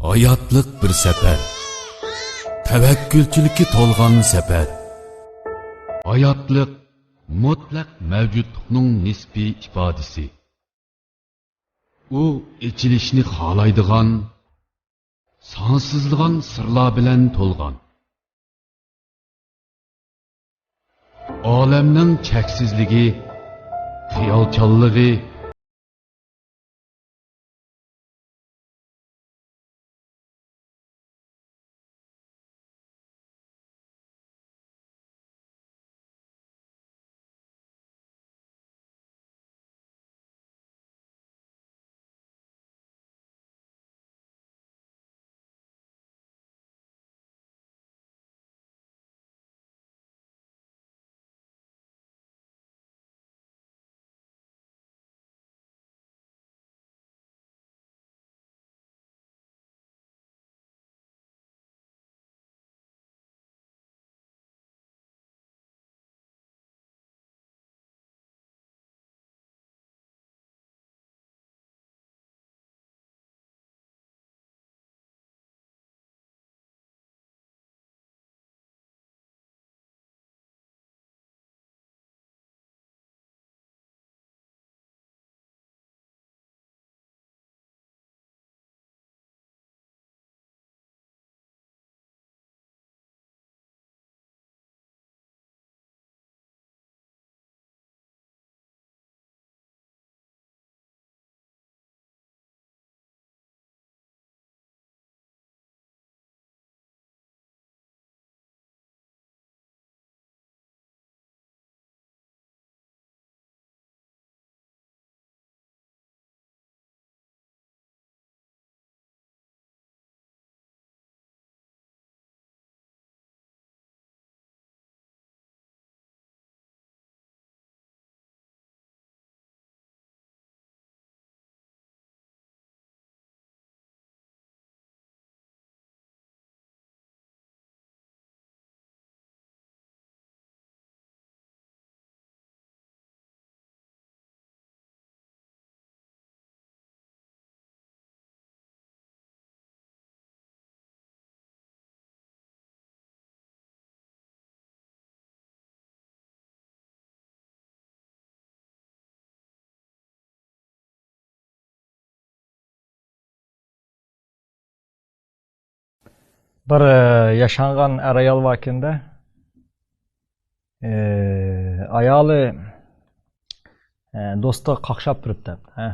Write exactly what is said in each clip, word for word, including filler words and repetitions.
ھاياتلىق بىر سەپەر. تەۋەككۈلچىلىككە تولغان سەپەر. ھاياتلىق مۇتلەق مەۋجۇتلۇقنىڭ نىسپىي ئىپادىسى. ئۇ ئېچىلىشنى خالايدىغان، سانسىزلىغان سىرلار بىلەن تولغان. ئالەمنىڭ چەكسىزلىكى، خىيالچانلىقى، بىر، ئە، ياشانغان ئەر-ئايال باركەن-دە. ئە، ئايالى، ئە، دوستىغا قاقشاپ بېرىپتۇ، ھە.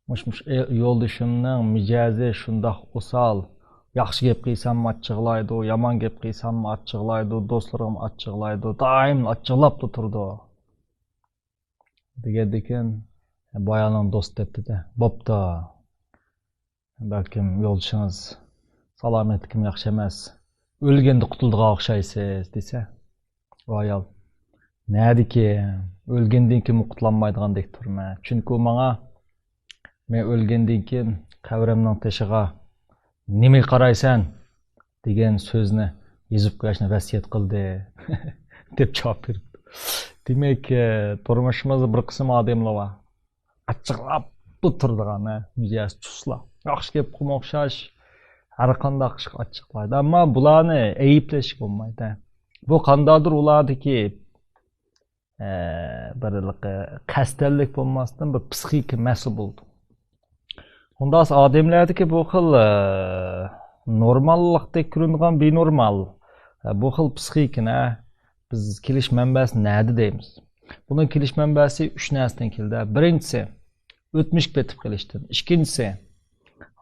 مۇش، مۇش، ئە، يولدىشىمنىڭ مىجەزى شۇنداق ئوسال. ياخشى گەپ قىلساممۇ ئاچچىقلايدۇ، يامان گەپ قىلساممۇ ئاچچىقلايدۇ، دوستلىرىمۇ ئاچچىقلايدۇ، دائىم ئاچچىقلاپلا تۇرىدۇ. دېگەندىكىن، بۇ ئايالنىڭ دوستى دەپتۇ-دە، بوپتۇ. بەلكىم يولدىشىڭىز سالامەتلىكىم ياخشى ئەمەس، ئۆلگەندە قۇتۇلىدىغان ئوخشايسىز دېسە، ئۇ ئايال، نەدىكى، ئۆلگەندىن كېيىنمۇ قۇتۇلالمايدىغاندەك تۇرىمەن. چۈنكى ئۇ ماڭا، مەن ئۆلگەندىن كېيىن قەبرەمنىڭ تېشىغا نېمىگە قارايسەن دېگەن سۆزنى يېزىپ قويۇشنى ۋەسىيەت قىلدى دەپ جاۋاب بېرىپتۇ. دېمەك، تۇرمۇشىمىزدا بىر قىسىم ئادەملەر بار. ئاچچىقلاپلا تۇرىدىغان، ھە، مىجەز چۇسلا. ياخشى گەپ قىلما ئوخشاش، ھەر قانداق ئىشقا ئاچچىقلايدۇ. ئەمما بۇلارنى ئەيىبلەشكە بولمايدۇ، ھە. بۇ قانداقتۇر ئۇلاردىكى، ئە، بىر قەستەنلىك بولماستىن، بىر پسىخىكا مەسىلە بولىدۇ. ئۇنداق ئادەملەردىكى بۇ خىل، ئە، نورماللىقتەك كۆرۈنىدىغان بىنورمال، ئە، بۇ خىل پسىخىكىنى، ئە، بىز كېلىش مەنبەسى نەدە دەيمىز؟ بۇنىڭ كېلىش مەنبەسى ئۈچ نەرسىدىن كېلىدۇ. بىرىنچىسى، ئۆتمۈشكە پېتىپ قېلىشتىن. ئىككىنچىسى،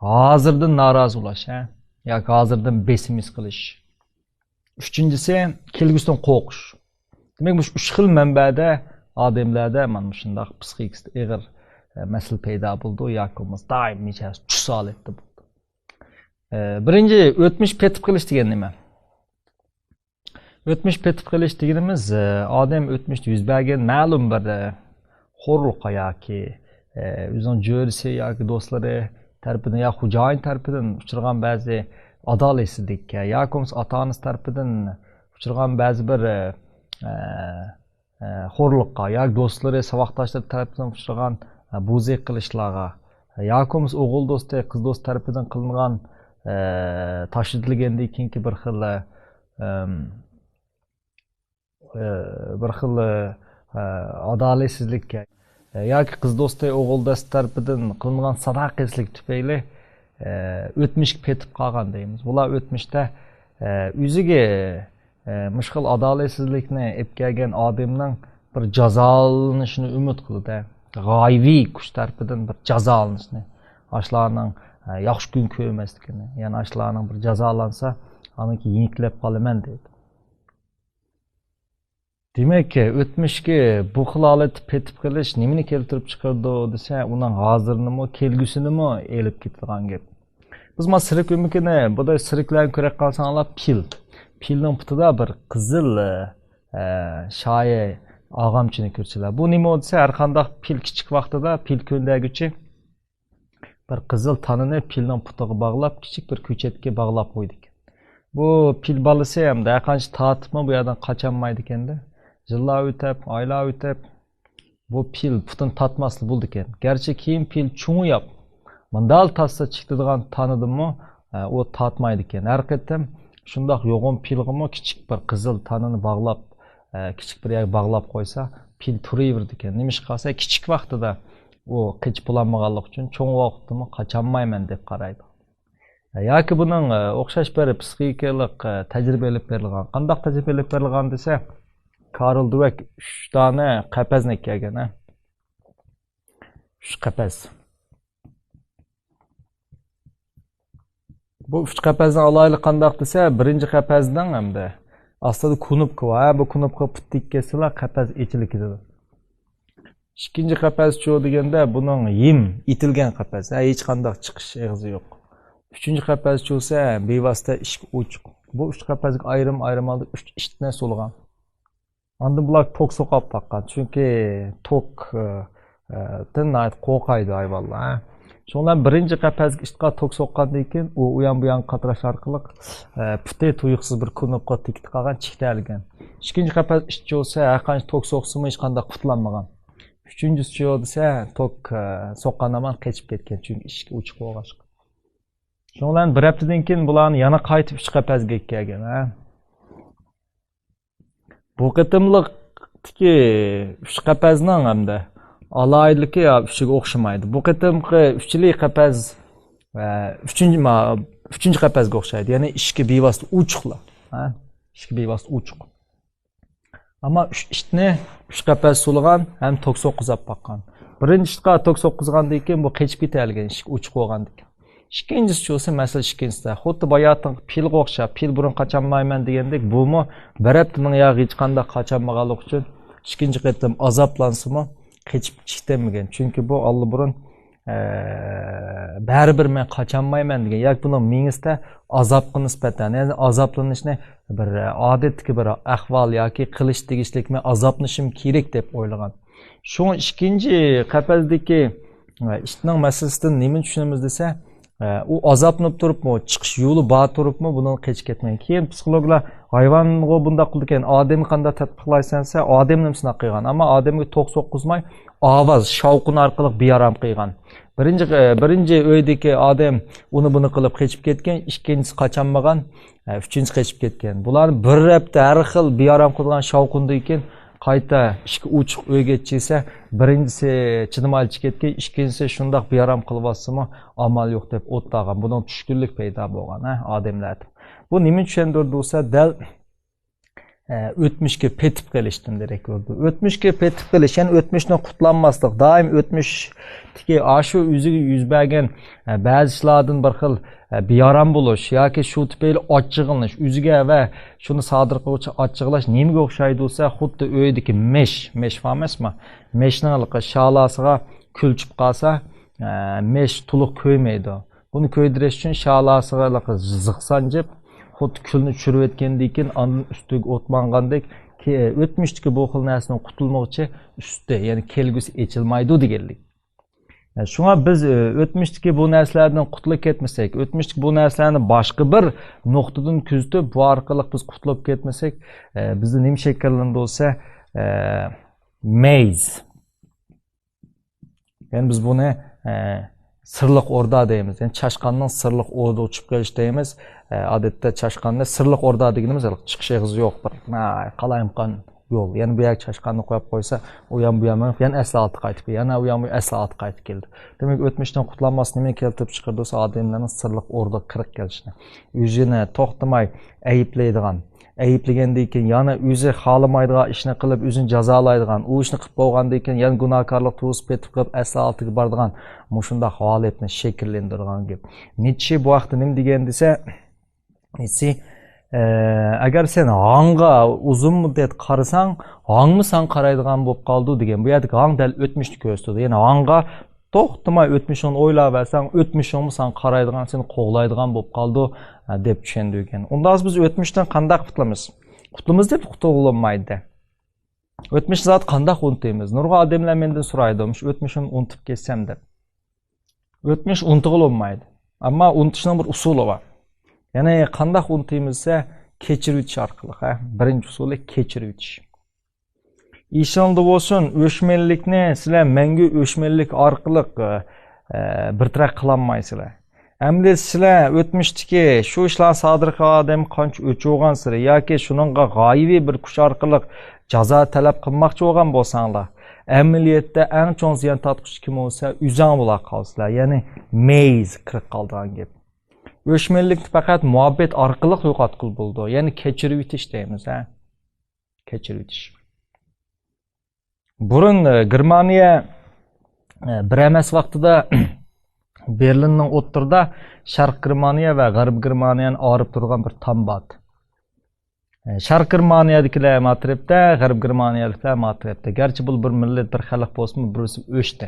ھازىردىن نارازى بولۇش، ھە؟ ياكى ھازىردىن بېسىم ھېس قىلىش. ئۈچىنچىسى، كەلگۈسىدىن قورقۇش. دېمەك، مۇشۇ ئۈچ خىل مەنبەدە ئادەملەردە مانا مۇشۇنداق پسىخىكىسىدا ئېغىر، ئە، مەسىلە پەيدا بولىدۇ ياكى بولمىسا دائىم مىجەز چۇس ھالەتتە بولىدۇ. ئە، بىرىنچى، ئۆتمۈش پېتىپ قېلىش دېگەن نېمە؟ ئۆتمۈش پېتىپ قېلىش دېگىنىمىز، ئە، ئادەم ئۆتمۈشتە يۈز بەرگەن مەلۇم بىر، ئە، خورلۇققا ياكى، ئە، ئۆزىنىڭ جۆرىسى ياكى دوستلىرى تەرىپىدىن يا خوجايىن تەرىپىدىن ئۇچرىغان بەزى ئادالەتسىزلىككە ياكى بولمىسا ئاتا-ئانىسى تەرىپىدىن ئۇچرىغان بەزى بىر، ئە، ئە، ئە، خورلۇققا ياكى دوستلىرى، ساۋاقداشلىرى تەرىپىدىن ئۇچرىغان، ئە، بوزەك قىلىشلارغا ياكى بولمىسا ئوغۇل دوستى، قىز دوستى تەرىپىدىن قىلىنغان، ئە، تاشلىتىلگەندىن كېيىنكى بىر خىل، ئەم، ئە، بىر خىل، ئە، ئادالەتسىزلىككە، ئە، ياكى قىز دوستى، ئوغۇل دوستى تەرىپىدىن قىلىنغان ساداقەتسىزلىك تۈپەيلى، ئە، ئۆتمۈشكە پېتىپ قالغان دەيمىز. بۇلار ئۆتمۈشتە، ئە، ئۆزىگە، ئە، مۇشۇ خىل ئادالەتسىزلىكنى ئېلىپ كەلگەن ئادەمنىڭ بىر جازالىنىشىنى ئۈمىد قىلىدۇ. غەيۋىي كۈچ تەرىپىدىن بىر جازالىنىشنى، ئاشۇلارنىڭ، ئە، ياخشى كۈن كۆرمەسلىكىنى، يەنى ئاشۇلارنىڭ بىر جازالانسا، ئانىڭكى يېڭىكلەپ قالىمەن دەيدۇ. دېمەك، ئۆتمۈشكە بۇ خىل ھالەتتە پېتىپ قېلىش نېمىنى كەلتۈرۈپ چىقىرىدۇ دېسە، ئۇنىڭ ھازىرىنىمۇ، كەلگۈسىنىمۇ ئېلىپ كېتىدىغان گەپ. بىز مانا سىرك ئۆمىكىنى، بۇدا سىركلەرنى كۆرۈپ قالساڭلار، پىل. پىلنىڭ پۇتىدا بىر قىزىل، ئە، شايە ئاغامچىنى كۆرسىلەر. بۇ نېمە دېسە، ھەر قانداق پىل كىچىك ۋاقتىدا پىل كۆندەرگۈچى بىر قىزىل تانىنى پىلنىڭ پۇتىغا باغلاپ، كىچىك بىر كۆچەتكە باغلاپ قويىدىكەن. بۇ پىل بالىسى ھەمدە ھەرقانچە تارتىپمۇ بۇ يەردىن قاچالمايدىكەن-دە. يىللار ئۆتۈپ، ئايلار ئۆتۈپ، بۇ پىل پۇتىنى تارتماسلا بولىدىكەن. گەرچە كېيىن پىل چوڭىياپ، مۇنداق تارتسا چىقىدىغان تانىدىنمۇ، ئە، ئۇ تارتمايدىكەن. ھەر قېتىم شۇنداق يوغان پىلغىمۇ كىچىك بىر قىزىل تانىنى باغلاپ، ئە، كىچىك بىر يەرگە باغلاپ قويسا، پىل تۇرۇۋېرىدىكەن. نېمىشقا دېسە، كىچىك ۋاقتىدا ئۇ قېچىپ بولالمىغانلىقى ئۈچۈن چوڭ ۋاقىتتىمۇ قاچالمايمەن دەپ قارايدۇ. ياكى بۇنىڭ، ئە، ئوخشاش بىر پسىخىكىلىق، ئە، تەجرىبە ئېلىپ بېرىلغان. قانداق تەجرىبە ئېلىپ بېرىلغان دېسە، كارل دۋېك ئۈچ دانە قەپەسنى ئەكەلگەن، ھە؟ ئۈچ قەپەس. بۇ ئۈچ قەپەسنى ئالايلى قانداق دېسە، بىرىنچى قەپەسنىڭ ھەمدە ئاستىدا كۇنۇپكا بار. ھە، بۇ كۇنۇپكا پۇت تېگىپ كەتسىلا، قەپەس ئېچىلىپ كېتىدۇ. ئىككىنچى قەپەس چۇ دېگەندە، بۇنىڭ يىم، ئېتىلگەن قەپەس. ھە، ھېچقانداق چىقىش ئېغىزى يوق. ئۈچىنچى قەپەس چۇ دېسە، بىۋاسىتە ئىشىك ئوچۇق. بۇ ئۈچ قەپەسكە ئايرىم-ئايرىم ھالدا ئۈچ ئىتنى سولىغان. ئاندىن بۇلار توك سوقۇپ باققان. چۈنكى توك، ئە، ئە، دىن ناھايىتى قورقايدۇ ھايۋانلار، ھە. شۇنىڭ بىلەن بىرىنچى قەپەسكە ئىتقا توك سوققاندىن كېيىن، ئۇ ئۇيان بۇيان قاتراش ئارقىلىق، ئە، پۇتى تۇيۇقسىز بىر كۇنۇپكا تېكىتىپ قالغان، چىقتەلىگەن. ئىككىنچى قەپەس ئىت چۇ دېسە، ھەرقانچە توك سوقسىمۇ ھېچقانداق قۇتۇلالمىغان. ئۈچىنچىسى چۇ دېسە، توك، ئە، سوققان ھامان قېچىپ كەتكەن، چۈنكى ئىشىك ئوچۇق بولغاچقا. شۇنىڭ بىلەن بىر ھەپتىدىن كېيىن بۇلارنى يەنە قايتىپ ئۈچ قەپەسكە ئەكەلگەن، ھە. بۇ قېتىملىقتىكى ئۈچ قەپەسنىڭ ھەمدە ئالاھىدىلىكى يا ئۈچىگە ئوخشىمايدۇ. بۇ قېتىمقى ئۈچىلى قەپەس، ئە، ئۈچىنچى، ما-، ئۈچىنچى قەپەسكە ئوخشايدۇ. يەنى ئىشىكى بىۋاسىتە ئوچۇقلا. ھە؟ ئىشىكى بىۋاسىتە ئوچۇق. ئەمما ئۈچ ئىتنى ئۈچ قەپەس سولىغان ھەم توك سوققۇزاپ باققان. بىرىنچى ئىتقا توك سوققۇزغاندىن كېيىن بۇ قېچىپ كېتەلىگەن، ئىشىك ئوچۇق بولغاندىن كېيىن. ئىككىنچىسى چۇ دېسە، مەسىلە ئىككىنچىسىدە. خۇددى باياتىنقى پىلغا ئوخشاپ، پىل بۇرۇن قاچالمايمەن دېگەندەك، بۇمۇ بىر ھەپتىنىڭ ياغى ھېچقانداق قاچالمىغانلىقى ئۈچۈن ئىككىنچى قېتىم ئازابلانسىمۇ، قېچىپ چىقتەنمىگەن. چۈنكى بۇ ئاللىبۇرۇن، ئە، بەرىبىر مەن قاچالمايمەن دېگەن. ياكى بۇنىڭ مېڭىسىدە ئازابقا نىسبەتەن، يەنى ئازابلىنىشنى بىر، ئە، ئادەتتىكى بىر ئەھۋال ياكى قىلىش تېگىشلىك، مەن ئازابلىنىشىم كېرەك دەپ ئويلىغان. شۇڭا ئىككىنچى قەپەستىكى، ئە، ئىتنىڭ مەسىلىسىدىن نېمىنى چۈشىنىمىز دېسە، ئە، ئۇ ئازابلىنىپ تۇرۇپمۇ، چىقىش يولى بار تۇرۇپمۇ بۇنىڭ قېچىپ كەتمەيدۇ. كېيىن پسىخولوگلار ھايۋانغا بۇنداق قىلىدىكەن، ئادەمگە قانداق تەتبىقلايسەن دېسە، ئادەمنى سىناق قىلغان. ئەمما ئادەمگە توك سوققۇزماي، ئاۋاز، شاۋقۇن ئارقىلىق بىئارام قىلغان. بىرىنچى، ئە، بىرىنچى ئۆيدىكى ئادەم ئۇنى بۇنى قىلىپ قېچىپ كەتكەن، ئىككىنچىسى قاچالمىغان، ئە، ئۈچىنچىسى قېچىپ كەتكەن. بۇلار بىر ھەپتە ھەر خىل بىئارام قىلغان شاۋقۇندىن كېيىن قايتا ئىشىكى ئوچۇق ئۆيگە يېتىشسە، بىرىنچىسى چىدىمايلا چىقىپ كەتكەن، ئىككىنچىسى شۇنداق بىئارام قىلىۋاتسىمۇ ئامال يوق دەپ ئولتۇرغان. بۇنىڭ چۈشكۈنلۈك پەيدا بولغان، ھە، ئادەملەردە. بۇ نېمىنى چۈشەندۈرىدۇ دېسە، دەل، ئە، ئۆتمۈشكە پېتىپ قېلىشتىن دېرەك بېرىدۇ. ئۆتمۈشكە پېتىپ قېلىش، يەنى ئۆتمۈشنى قۇتۇلالماسلىق، دائىم ئۆتمۈشتىكى ئاشۇ ئۆزىگە يۈز بەرگەن، ئە، بەزى ئىشلاردىن بىر خىل، ئە، بىئارام بولۇش ياكى شۇ تۈپەيلى ئاچچىقلىنىش، ئۆزىگە ۋە شۇنى سادىر قىلغۇچى ئاچچىقلاش نېمىگە ئوخشايدۇ دېسە، خۇددى ئۆيدىكى مېش، مېش بار ئەمەسمۇ؟ مېشنىڭ ھېلىقى شالاسىغا كۈل چۈشۈپ قالسا، ئە، مېش تولۇق كۆيمەيدۇ. بۇنى كۆيدۈرۈش ئۈچۈن شالاسىغا ھېلىقى زىق سانجىپ، خۇددى كۈلنى چۈشۈرۈۋەتكەندىن كېيىن، ئاندىن ئۈستىگە ئوت ماڭغاندەك، كې-، ئۆتمۈشتىكى بۇ خىل نەرسىدىن قۇتۇلمىغۇچە ئۈستى، يەنى كەلگۈسى ئېچىلمايدۇ دېگەنلىك. شۇڭا بىز، ئۆ، ئۆتمۈشتىكى بۇ نەرسىلەردىن قۇتۇلۇپ كەتمىسەك، ئۆتمۈشتىكى بۇ نەرسىلەرنى باشقا بىر نۇقتىدىن كۆزىتىپ، بۇ ئارقىلىق بىز قۇتۇلۇپ كەتمىسەك، ئە، بىزدە نېمە شەكىللىنىدۇ دېسە، ئە، مەيز. يەنى بىز بۇنى، ئە، سىرلىق ئوردا دەيمىز. يەنى چاشقاننىڭ سىرلىق ئوردىغا چۈشۈپ قېلىشى دەيمىز. ئە، ئادەتتە چاشقاننى سىرلىق ئوردا دېگىنىمىز ھېلىقى چىقىش ئېغىزى يوق، بىر، ھە، قالايمىقان يول. يەنى بۇ يەرگە چاشقاننى قويۇپ قويسا، ئۇ يان بۇ يان مېڭىپ، يەنە ئەسلى ئالدىغا قايتىپ كېلىدۇ. يەنە ئۇ يان بۇ ئەسلى ئالدىغا قايتىپ كېلىدۇ. دېمەك، ئۆتمۈشتىن قۇتۇلالماسلىق نېمىنى كەلتۈرۈپ چىقىرىدۇ دېسە، ئادەملەرنىڭ سىرلىق ئوردىغا كىرىپ كېلىشىنى. ئۆزىنى توختىماي ئەيىبلەيدىغان، ئەيىبلىگەندىن كېيىن يەنە ئۆزى خالىمايدىغان ئىشنى قىلىپ، ئۆزىنى جازالايدىغان، ئۇ ئىشنى قىلىپ بولغاندىن كېيىن يەنە گۇناھكارلىق تۇيغۇسى پېتىپ قېلىپ، ئەسلى ئالدىغا بارىدىغان مۇشۇنداق ھالەتنى شەكىللەندۈرىدىغان گەپ. نىتشې بۇ ھەقتە نېمە دېگەن دېسە، نىتشې، ئە، ئەگەر سەن ھاڭغا ئۇزۇن مۇددەت قارىساڭ، ھاڭمۇ ساڭا قارايدىغان بولۇپ قالىدۇ دېگەن. بۇ يەردىكى ھاڭ دەل ئۆتمۈشنى كۆرسىتىدۇ. يەنى ھاڭغا توختىماي ئۆتمۈشۈڭنى ئويلاۋەرسەڭ، ئۆتمۈشۈڭمۇ ساڭا قارايدىغان، سېنى قوغلايدىغان بولۇپ قالىدۇ، ھە، دەپ چۈشەندۈرگەن. ئۇنداق بىز ئۆتمۈشتىن قانداق قۇتۇلىمىز؟ قۇتۇلىمىز دەپ قۇتۇلغىلى بولمايدۇ. ئۆتمۈشنى زادى قانداق ئۇنتۇيمىز؟ نۇرغۇن ئادەملەر مەندىن سورايدۇ، مۇشۇ ئۆتمۈشۈمنى ئۇنتۇپ كەتسەم دەپ. ئۆتمۈش ئۇنتۇغىلى بولمايدۇ. ئەمما ئۇنتۇشنىڭ بىر ئۇسۇلى بار. يەنى قانداق ئۇنتۇيمىز دېسە، كەچۈرۈۋېتىش ئارقىلىق، ھە؟ بىرىنچى ئۇسۇلى كەچۈرۈۋېتىش. ئېسىڭدە بولسۇن، ئۆچمەنلىكنى سىلەر مەڭگۈ ئۆچمەنلىك ئارقىلىق، ئە، بىر تەرەپ قىلالمايسىلەر. ئەمدى سىلەر ئۆتمۈشتىكى شۇ ئىشلارنى سادىر قىلغان ئادەم قانچە ئۆچ بولغانسېرى ياكى شۇنىڭغا غايىۋى بىر كۈچ ئارقىلىق جازا تەلەپ قىلماقچى بولغان بولساڭلار، ئەمەلىيەتتە ئەڭ چوڭ زىيان تارتقۇچى كىم بولسا، ئۆزۈڭ بولا قالىسىلەر. يەنى مەيز كىرىپ قالىدىغان گەپ. ئۆچمەنلىكنى پەقەت مۇھەببەت ئارقىلىق يوقاتقىلى بولىدۇ. يەنى كەچۈرۈۋېتىش دەيمىز، ھە؟ كەچۈرۈۋېتىش. بۇرۇن، ئە، گېرمانىيە، ئە، بىر ئەمەس ۋاقتىدا بېرلىننىڭ ئوتتۇرىدا شەرقىي گېرمانىيە ۋە غەربىي گېرمانىيەنى ئايرىپ تۇرىدىغان بىر تام بار ئىدى. ئە، شەرقىي گېرمانىيەدىكىلەر ما تەرەپتە، غەربىي گېرمانىيەلىكلەر ما تەرەپتە. گەرچە بۇ بىر مىللەت، بىر خەلق بولسىمۇ، بىرسى ئۆچتى.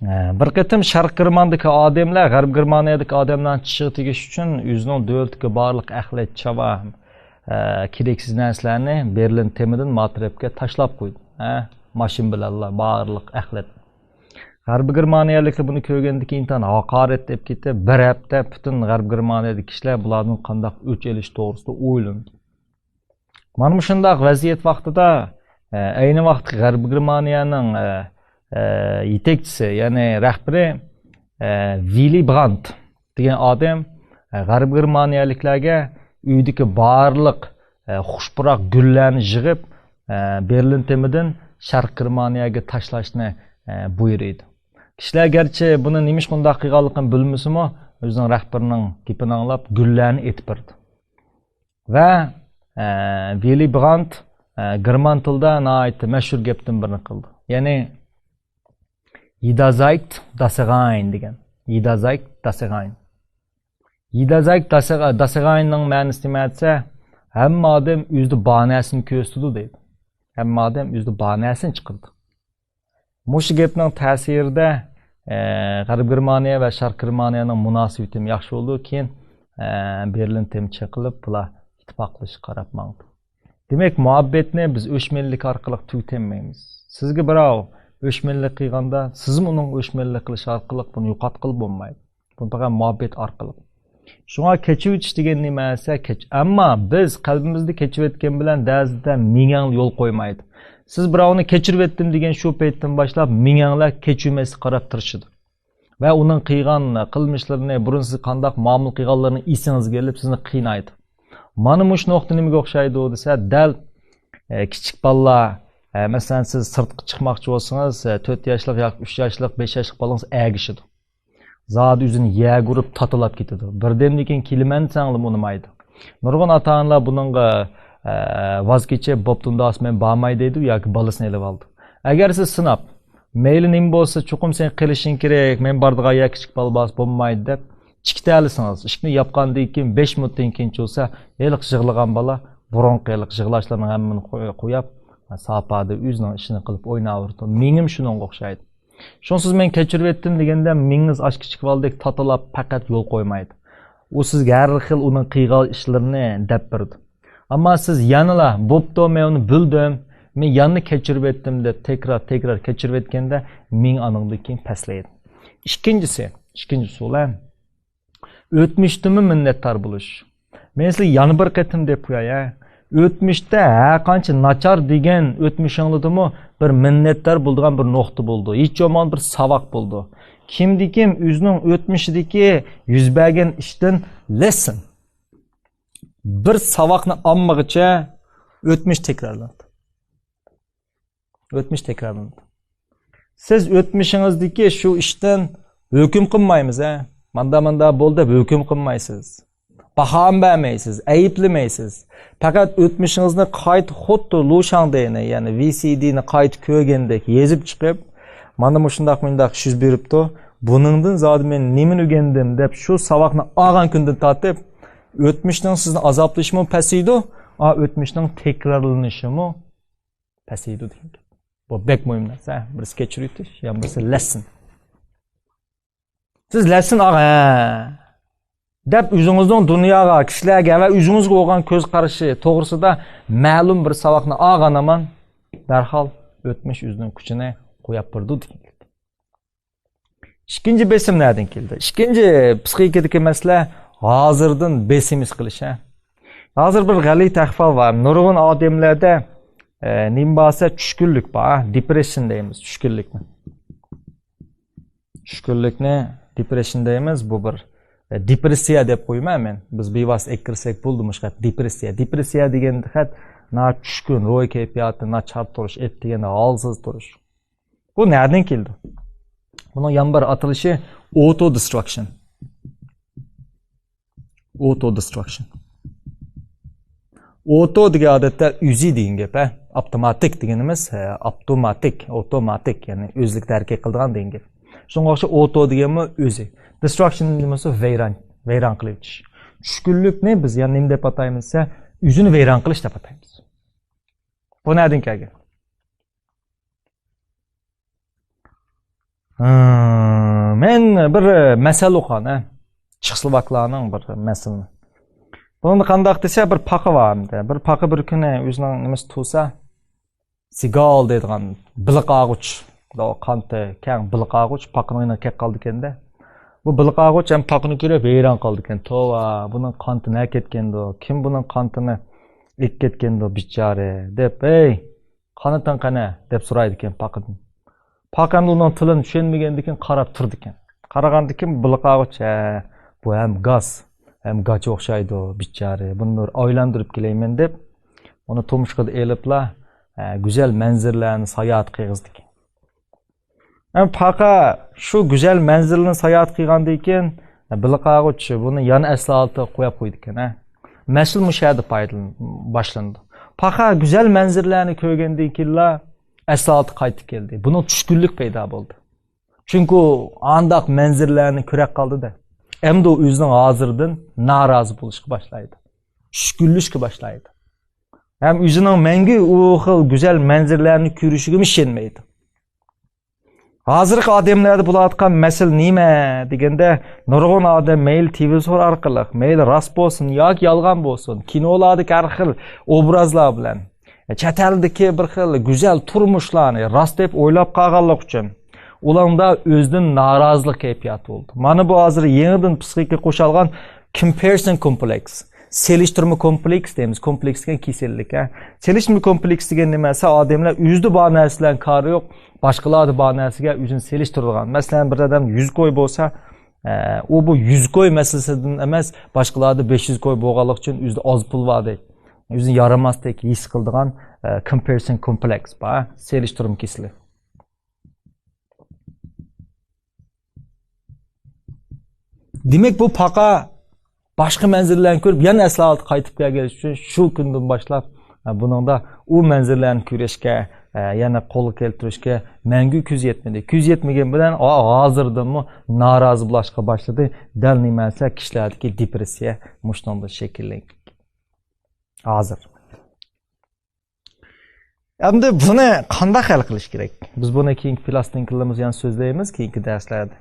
ئە، بىر قېتىم شەرقىي گېرماندىكى ئادەملەر غەربىي گېرمانىيەدىكى ئادەملەرنىڭ چىشىغا تېگىش ئۈچۈن ئۆزىنىڭ دۆلىتىدىكى بارلىق ئەخلەت، چاۋا، ئە، كېرەكسىز نەرسىلەرنى بېرلىن تېمىدىن ما تەرەپكە تاشلاپ قويدى. ھە، ماشىنا بىلەنلا بارلىق ئەخلەت. غەربىي گېرمانىيەلىكلەر بۇنى كۆرگەندىن كېيىن ئىنتايىن ھاقارەت دەپ كېتىپ، بىر ھەپتە پۈتۈن غەربىي گېرمانىيەدىكى كىشىلەر بۇلاردىن قانداق ئۆچ ئېلىش توغرىسىدا ئويلىنىدۇ. مانا مۇشۇنداق ۋەزىيەت ۋاقتىدا، ئە، ئەينى ۋاقىتتىكى غەربىي گېرمانىيەنىڭ، ئە، ئە، يېتەكچىسى، يەنى رەھبىرى، ئە، ۋىللى برانت دېگەن ئادەم، ئە، غەربىي گېرمانىيەلىكلەرگە ئۆيدىكى بارلىق، ئە، خۇش پۇراق گۈللەرنى يىغىپ، ئە، بېرلىن تېمىدىن شەرقىي گېرمانىيەگە تاشلاشنى، ئە، بۇيرۇيدۇ. كىشىلەر گەرچە بۇنى نېمىشقا ئۇنداق قىلغانلىقىنى بىلمىسىمۇ، ئۆزىنىڭ رەھبىرىنىڭ گېپىنى ئاڭلاپ، گۈللەرنى ئېتىپ بېرىدۇ. ۋە، ئە، ۋىللى برانت، ئە، گېرمان تىلىدا ناھايىتى مەشھۇر گەپتىن بىرنى قىلدى. يەنى، Jeder zeigt, dass er rein دېگەن. Jeder zeigt, dass er rein. Jeder zeigt, dass er, dass er reinنىڭ مەنىسى نېمە دېسە، ھەممە ئادەم ئۆزىدە بار نەرسىنى كۆرسىتىدۇ دەيدۇ. ھەممە ئادەم ئۆزىدە بار نەرسىنى چىقىرىدۇ. مۇشۇ گەپنىڭ تەسىرىدە، ئە، غەربىي گېرمانىيە ۋە شەرقىي گېرمانىيەنىڭ مۇناسىۋىتىمۇ ياخشى بولدى. كېيىن، ئە، بېرلىن تېمى چېقىلىپ، بۇلار ئىتتىپاقلىشىشقا قاراپ ماڭدى. دېمەك، مۇھەببەتنى بىز ئۆچمەنلىك ئارقىلىق تۈگىتەلمەيمىز. سىزگە بىراۋ ئۆچمەنلىك قىلغاندا، سىزمۇ ئۇنىڭغا ئۆچمەنلىك قىلىش ئارقىلىق بۇنى يوقاتقىلى بولمايدۇ. بۇنى پەقەت مۇھەببەت ئارقىلىق. شۇڭا كەچۈرۈۋېتىش دېگەن نېمە دېسە، كەچ-، ئەمما بىز قەلبىمىزدە كەچۈرۈۋەتكەن بىلەن دەزىدە مېڭەڭ يول قويمايدۇ. سىز بىراۋنى كەچۈرۈۋەتتىم دېگەن شۇ پەيتتىن باشلاپ مېڭەڭلار كەچۈرمەسلىككە قاراپ تىرىشىدۇ. ۋە ئۇنىڭ قىلغان قىلمىشلىرىنى، بۇرۇن سىز قانداق مۇئامىلە قىلغانلىرىنى ئېسىڭىزگە ئېلىپ، سىزنى قىينايدۇ. مانا مۇشۇ نۇقتا نېمىگە ئوخشايدۇ دېسە، دەل، ئە، كىچىك بالىلار، ئە، مەسىلەن، سىز سىرتقا چىقماقچى بولسىڭىز، ئە، تۆت ياشلىق ياكى ئۈچ ياشلىق، بەش ياشلىق بالىڭىز ئەگىشىدۇ. زادى ئۆزىنى يەرگە ئۇرۇپ تاتىلاپ كېتىدۇ. بىردەمدىن كېيىن كېلىمەن دېسەڭلىمۇ ئۇنىمايدۇ. نۇرغۇن ئاتا-ئانىلار بۇنىڭغا، ئە، ۋاز كېچىپ، بوپتۇ ئۇنداق مەن بارماي دەيدۇ ياكى بالىسىنى ئېلىۋالىدۇ. ئەگەر سىز سىناپ، مەيلى نېمە بولسا، چوقۇم سەن قېلىشىڭ كېرەك، مەن بارىدىغان يەر كىچىك بالا بارسا بولمايدۇ دەپ، ئىككىتەلىسىڭىز، ئىشىكنى ياپقاندىن كېيىن بەش مىنۇتتىن كېيىنچە بولسا، ھېلىقى يىغلىغان بالا بۇرۇنقى ھېلىقى يىغلاشلارنىڭ ھەممىنى قوي-، قويۇپ، ساپادا ئۆزىنىڭ ئىشىنى قىلىپ ئويناۋېرىدۇ. مېڭىمۇ شۇنىڭغا ئوخشايدۇ. شۇڭا سىز مەن كەچۈرۈۋەتتىم دېگەندە، مېڭىڭىز ئاشۇ كىچىك بالىدەك تاتىلاپ پەقەت يول قويمايدۇ. ئۇ سىزگە ھەر خىل ئۇنىڭ قىلغان ئىشلىرىنى دەپ بېرىدۇ. ئەمما سىز يەنىلا، بوپتۇ، مەن ئۇنى بىلدىم، مەن يەنە كەچۈرۈۋەتتىم دەپ تەكرار، تەكرار كەچۈرۈۋەتكەندە، مېڭە ئانىڭدىن كېيىن پەسلەيدۇ. ئىككىنچىسى، ئىككىنچى ئۇسۇل، ھە. ئۆتمۈشتىنمۇ مىننەتدار بولۇش. مەن سىزگە يەنە بىر قېتىم دەپ قوياي، ھە. ئۆتمۈشتە ھەر قانچە ناچار دېگەن ئۆتمۈشۈڭلىدىمۇ بىر مىننەتدار بولىدىغان بىر نۇقتا بولىدۇ. ھېچ بولمىغاندا بىر ساۋاق بولىدۇ. كىمدىكىم ئۆزىنىڭ ئۆتمۈشىدىكى يۈز بەرگەن ئىشتىن لېسسون، بىر ساۋاقنى ئالمىغىچە ئۆتمۈش تەكرارلىنىدۇ. ئۆتمۈش تەكرارلىنىدۇ. سىز ئۆتمۈشىڭىزدىكى شۇ ئىشتىن ھۆكۈم قىلمايمىز، ھە، ماندا ماندا بول دەپ ھۆكۈم قىلمايسىز. باھا بەرمەيسىز، ئەيىبلىمەيسىز. پەقەت ئۆتمۈشىڭىزنى قايتا خۇددى لۇشاڭدېنى، يەنى ۋى سى دېنى قايتا كۆرگەندەك يېزىپ چىقىپ، مانا مۇشۇنداق مۇنداق ئىش يۈز بېرىپتۇ، بۇنىڭدىن زادى مەن نېمىنى ئۆگەندىم دەپ شۇ ساۋاقنى ئالغان كۈندىن تارتىپ، ئۆتمۈشنىڭ سىزنى ئازابلىشىمۇ پەسىيىدۇ، ئا، ئۆتمۈشنىڭ تەكرارلىنىشىمۇ پەسىيىدۇ دېگەن گەپ. بۇ بەك مۇھىم نەرسە، ھە؟ بىرسى كەچۈرۈۋېتىش، يەنە بىرسى لېسسون. سىز لېسسون ئاغا، ھە، دەپ ئۆزىڭىزنىڭ دۇنياغا، كىشىلەرگە ۋە ئۆزىڭىزگە بولغان كۆز قارىشى توغرىسىدا مەلۇم بىر ساۋاقنى ئالغان ھامان دەرھال ئۆتمۈش ئۆزىنىڭ كۈچىنى قويۇپ بېرىدۇ دېگەن گەپ. ئىككىنچى بېسىم نەدىن كېلىدۇ؟ ئىككىنچى پسىخىكىدىكى مەسىلە ھازىردىن بېسىم ھېس قىلىش، ھە. ھازىر بىر غەلىتە ئەھۋال بار. نۇرغۇن ئادەملەردە، ئە، نېمە بارسا چۈشكۈنلۈك بار، ھە؟ دېپرېسسىيە دەيمىز چۈشكۈنلۈكنى. چۈشكۈنلۈكنى دېپرېسسىيە دەيمىز. بۇ بىر، ئە، دېپرېسسىيە دەپ قويىمەن مەن. بىز بىۋاسىتە ئەكىرسەك بولدى مۇشۇ خەت دېپرېسسىيە. دېپرېسسىيە دېگەن خەت نا چۈشكۈن، روھىي كەيپىياتى ناچار تۇرۇش، ئېيتىپ دېگەندە ھالسىز تۇرۇش. بۇ نەدىن كېلىدۇ؟ بۇنىڭ يەنە بىر ئاتىلىشى ئوتو دېسترۇكشن. ئوتو دېسترۇكشن. ئوتو دېگەن ئادەتتە ئۆزى دېگەن گەپ، ھە؟ ئاپتوماتىك دېگىنىمىز، ھە، ئاپتوماتىك، ئوتوماتىك، يەنى ئۆزلۈكىدە ھەرىكەت قىلىدىغان دېگەن گەپ. شۇنىڭغا ئوخشاش ئوتو دېگەنمۇ ئۆزى. دېسترۇكشن دېگەن بولسا ۋەيران، ۋەيران قىلىۋېتىش. چۈشكۈنلۈكنى بىز يەنە نېمە دەپ ئاتايمىز دېسە، ئۆزىنى ۋەيران قىلىش دەپ ئاتايمىز. بۇ نەدىن كەلگەن؟ ھىم، مەن بىر مەسەل ئوقۇغان، ھە. چېخسلوۋاكلارنىڭ بىر مەسىلىنى. بۇنىڭدا قانداق دېسە، بىر پاقا بار ئەمدى. بىر پاقا بىر كۈنى ئۆزىنىڭ نېمىسى تۇغسا، سىگال دەيدىغان بېلىق ئاغۇچ، قانىتى كەڭ بېلىق ئاغۇچ پاقىنىڭ يېنىغا كەپ قالىدىكەن-دە. بۇ بېلىق ئاغۇچ ھەم پاقىنى كۆرۈپ ھەيران قالىدىكەن. توۋا، بۇنىڭ قانىتى نەگە كەتكەندۇ؟ كىم بۇنىڭ قانىتىنى ئېلىپ كەتكەندۇ، بىچارە؟ دەپ، ھەي، قانىتىڭ قەنە؟ دەپ سورايدىكەن پاقىدىن. پاقا ئەمدى ئۇنىڭ تىلىنى چۈشەنمىگەندىكىن قاراپ تۇرىدىكەن. قارىغاندىكىن بېلىق ئاغۇچ، ھە، بۇ ھەم گاس، ھەم گاچا ئوخشايدۇ، بىچارە. بۇنى بىر ئايلاندۇرۇپ كېلەيمەن دەپ، ئۇنى تۇمشۇقىدا ئېلىپلا، ھە، گۈزەل مەنزىرىلەرنى ساياھەت قىلغۇزىدىكەن. ھەم پاقا شۇ گۈزەل مەنزىرىلەرنى ساياھەت قىلغاندىن كېيىن، ھە، بېلىق ئاغۇچ بۇنى يەنە ئەسلى ھالىتىگە قويۇپ قويىدىكەن، ھە. مەسىلە مۇشۇ يەردە پايدىلىن-، باشلىنىدۇ. پاقا گۈزەل مەنزىرىلەرنى كۆرگەندىن كېيىنلا ئەسلى ھالىتىگە قايتىپ كەلدى. بۇنىڭ چۈشكۈنلۈك پەيدا بولدى. چۈنكى ئانداق مەنزىرىلەرنى كۆرۈپ قالدى-دە. ئەمدى ئۇ ئۆزىنىڭ ھازىرىدىن نارازى بولۇشقا باشلايدۇ. چۈشكۈنلىشىشكە باشلايدۇ. ھەم ئۆزىنىڭ مەڭگۈ ئۇ خىل گۈزەل مەنزىرىلەرنى كۆرۈشىگىمۇ ئىشەنمەيدۇ. ھازىرقى ئادەملەردە بولۇۋاتقان مەسىلە نېمە دېگەندە، نۇرغۇن ئادەم مەيلى تېلېۋىزور ئارقىلىق، مەيلى راست بولسۇن ياكى يالغان بولسۇن، كىنولاردىكى ھەر خىل ئوبرازلار بىلەن، چەت ئەلدىكى بىر خىل گۈزەل تۇرمۇشلارنى راست دەپ ئويلاپ قالغانلىقى ئۈچۈن، ئۇلاردا ئۆزىدىن نارازىلىق كەيپىياتى بولدى. مانا بۇ ھازىر يېڭىدىن پسىخىكىغا قوشۇلغان كومپارىزون كومپلېكس. سېلىشتۇرما كومپلېكس دەيمىز. كومپلېكس دېگەن كېسەللىك، ھە. سېلىشتۇرما كومپلېكس دېگەن نېمە دېسە، ئادەملەر ئۆزىدە بار نەرسە بىلەن كارى يوق، باشقىلاردا بار نەرسىگە ئۆزىنى سېلىشتۇرىدىغان. مەسىلەن، بىر ئادەم يۈز كوي بولسا، ئە، ئۇ بۇ يۈز كوي مەسىلىسىدىن ئەمەس، باشقىلاردا بەش يۈز كوي بولغانلىقى ئۈچۈن ئۆزىدە ئاز پۇل باردەك، ئۆزىنى يارىماستەك ھېس قىلىدىغان، ئە، كومپارىزون كومپلېكس بار، سېلىشتۇرما كېسىلى. دېمەك، بۇ پاقا باشقا مەنزىرىلەرنى كۆرۈپ، يەنە ئەسلى ھالىتىگە قايتىپ كەلگەن ئۈچۈن شۇ كۈندىن باشلاپ، ھە، بۇنىڭدا ئۇ مەنزىرىلەرنى كۆرۈشكە، ھە، يەنە قولغا كەلتۈرۈشكە مەڭگۈ كۆزى يەتمىدى. كۆزى يەتمىگەن بىلەن، ھا-، ھازىردىنمۇ نارازى بولۇشقا باشلىدى. دەل نېمە دېسە، كىشىلەردىكى دېپرېسسىيە مۇشۇنىڭدىن شەكىللەنگەن. ھازىر. ئەمدى بۇنى قانداق ھەل قىلىش كېرەك؟ بىز بۇنى كېيىنكى پىلاستىنكىلىرىمىزدا يەنە سۆزلەيمىز، كېيىنكى دەرسلەردە.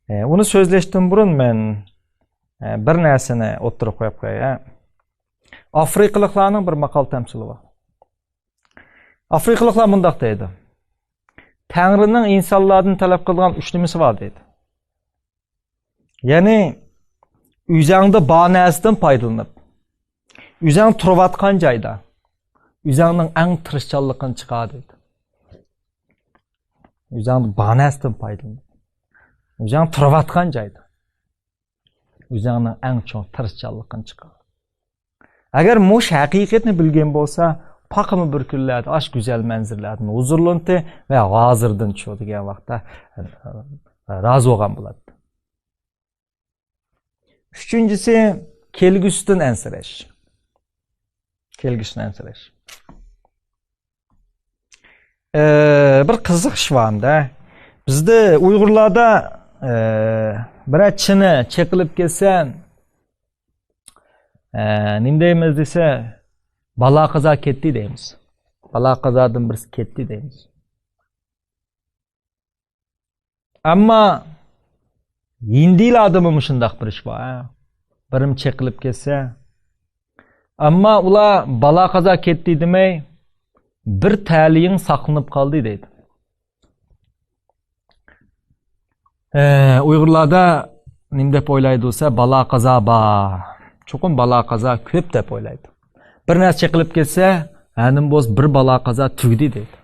ئە، ئۇنى سۆزلەشتىن بۇرۇن مەن، ئە، بىر نەرسىنى ئوتتۇرىغا قويۇپ قوياي. ئافرىقىلىقلارنىڭ بىر ماقال تەمسىلى بار. ئافرىقىلىقلار مۇنداق دەيدۇ: «تەڭرىنىڭ ئىنسانلاردىن تەلەپ قىلىدىغان ئۈچ نېمىسى بار» دەيدۇ. يەنى ئۆزەڭدە بار نەرسىدىن پايدىلىنىپ، ئۆزەڭ تۇرۇۋاتقان جايدا ئۆزەڭنىڭ ئەڭ تىرىشچانلىقىنى چىقار دەيدۇ. ئۆزەڭدە بار نەرسىدىن پايدىلىنىپ. ئۆزۈڭ تۇرۇۋاتقان جايدا ئۆزۈڭنىڭ ئەڭ چوڭ تىرىشچانلىقىنى چىقار. ئەگەر مۇشۇ ھەقىقەتنى بىلگەن بولسا، پاقىمۇ بىر كۈنلەردە ئاشۇ گۈزەل مەنزىرىلەردىن ھۇزۇرلىنىتتى ۋە ھازىردىنچۇ دېگەن ۋاقىتتا رازى بولغان بولاتتى. ئۈچىنچىسى، كەلگۈسىدىن ئەنسىرەش. كەلگۈسىدىن ئەنسىرەش. ئە، بىر قىزىق ئىش بار ئەمدى. بىزدە ئۇيغۇرلاردا، ئە، بىرەر چىنە چېقىلىپ كەتسە، ئە، نېمە دەيمىز دېسە، بالا قازا كەتتى دەيمىز. بالا قازادىن بىرسى كەتتى دەيمىز. ئەمما ھىندىلاردىمۇ مۇشۇنداق بىر ئىش بار، ھە. بىرىم چېقىلىپ كەتسە، ئەمما ئۇلار بالا قازا كەتتى دېمەي، بىر تەلىيىڭ ساقلىنىپ قالدى دەيدۇ. ئە، ئۇيغۇرلاردا نېمە دەپ ئويلايدۇ دېسە، بالا قازا بار. چوقۇم بالا قازا كۆپ دەپ ئويلايدۇ. بىر نەرسە چېقىلىپ كەتسە، ھەنىم بولسا بىر بالا قازا تۈگىدى دەيدۇ.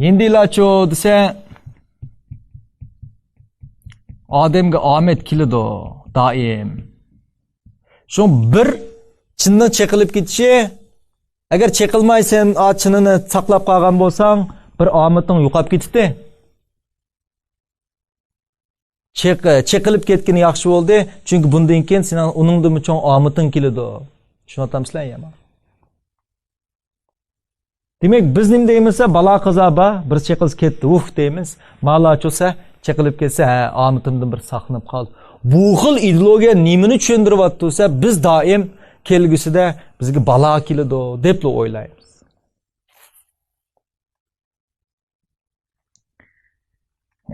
ھىندىلارچۇ دېسە، ئادەمگە ئامەت كېلىدۇ دائىم. شۇ بىر چىنىنىڭ چېقىلىپ كېتىشى، ئەگەر چېقىلماي سەن ئا چىنىنى ساقلاپ قالغان بولساڭ، بىر ئامىتىڭ يوقاپ كېتىتتى. چېق-، چېقىلىپ كەتكىنى ياخشى بولدى، چۈنكى بۇندىن كېيىن سېنىڭ ئۇنىڭدىنمۇ چوڭ ئامىتىڭ كېلىدۇ. چۈشىنىۋاتامسىلەر يامان؟ دېمەك، بىز نېمە دەيمىز دېسە، بالا قازا بار، بىر چېقىلسا كەتتى، ئۇھ دەيمىز. مالاچۇسا چېقىلىپ كەتسە، ھە، ئامىتىمدىن بىر ساقلىنىپ قال. بۇ خىل ئىدېئولوگىيە نېمىنى چۈشەندۈرۈۋاتىدۇ دېسە، بىز دائىم كەلگۈسىدە بىزگە بالا كېلىدۇ دەپلا ئويلايمىز.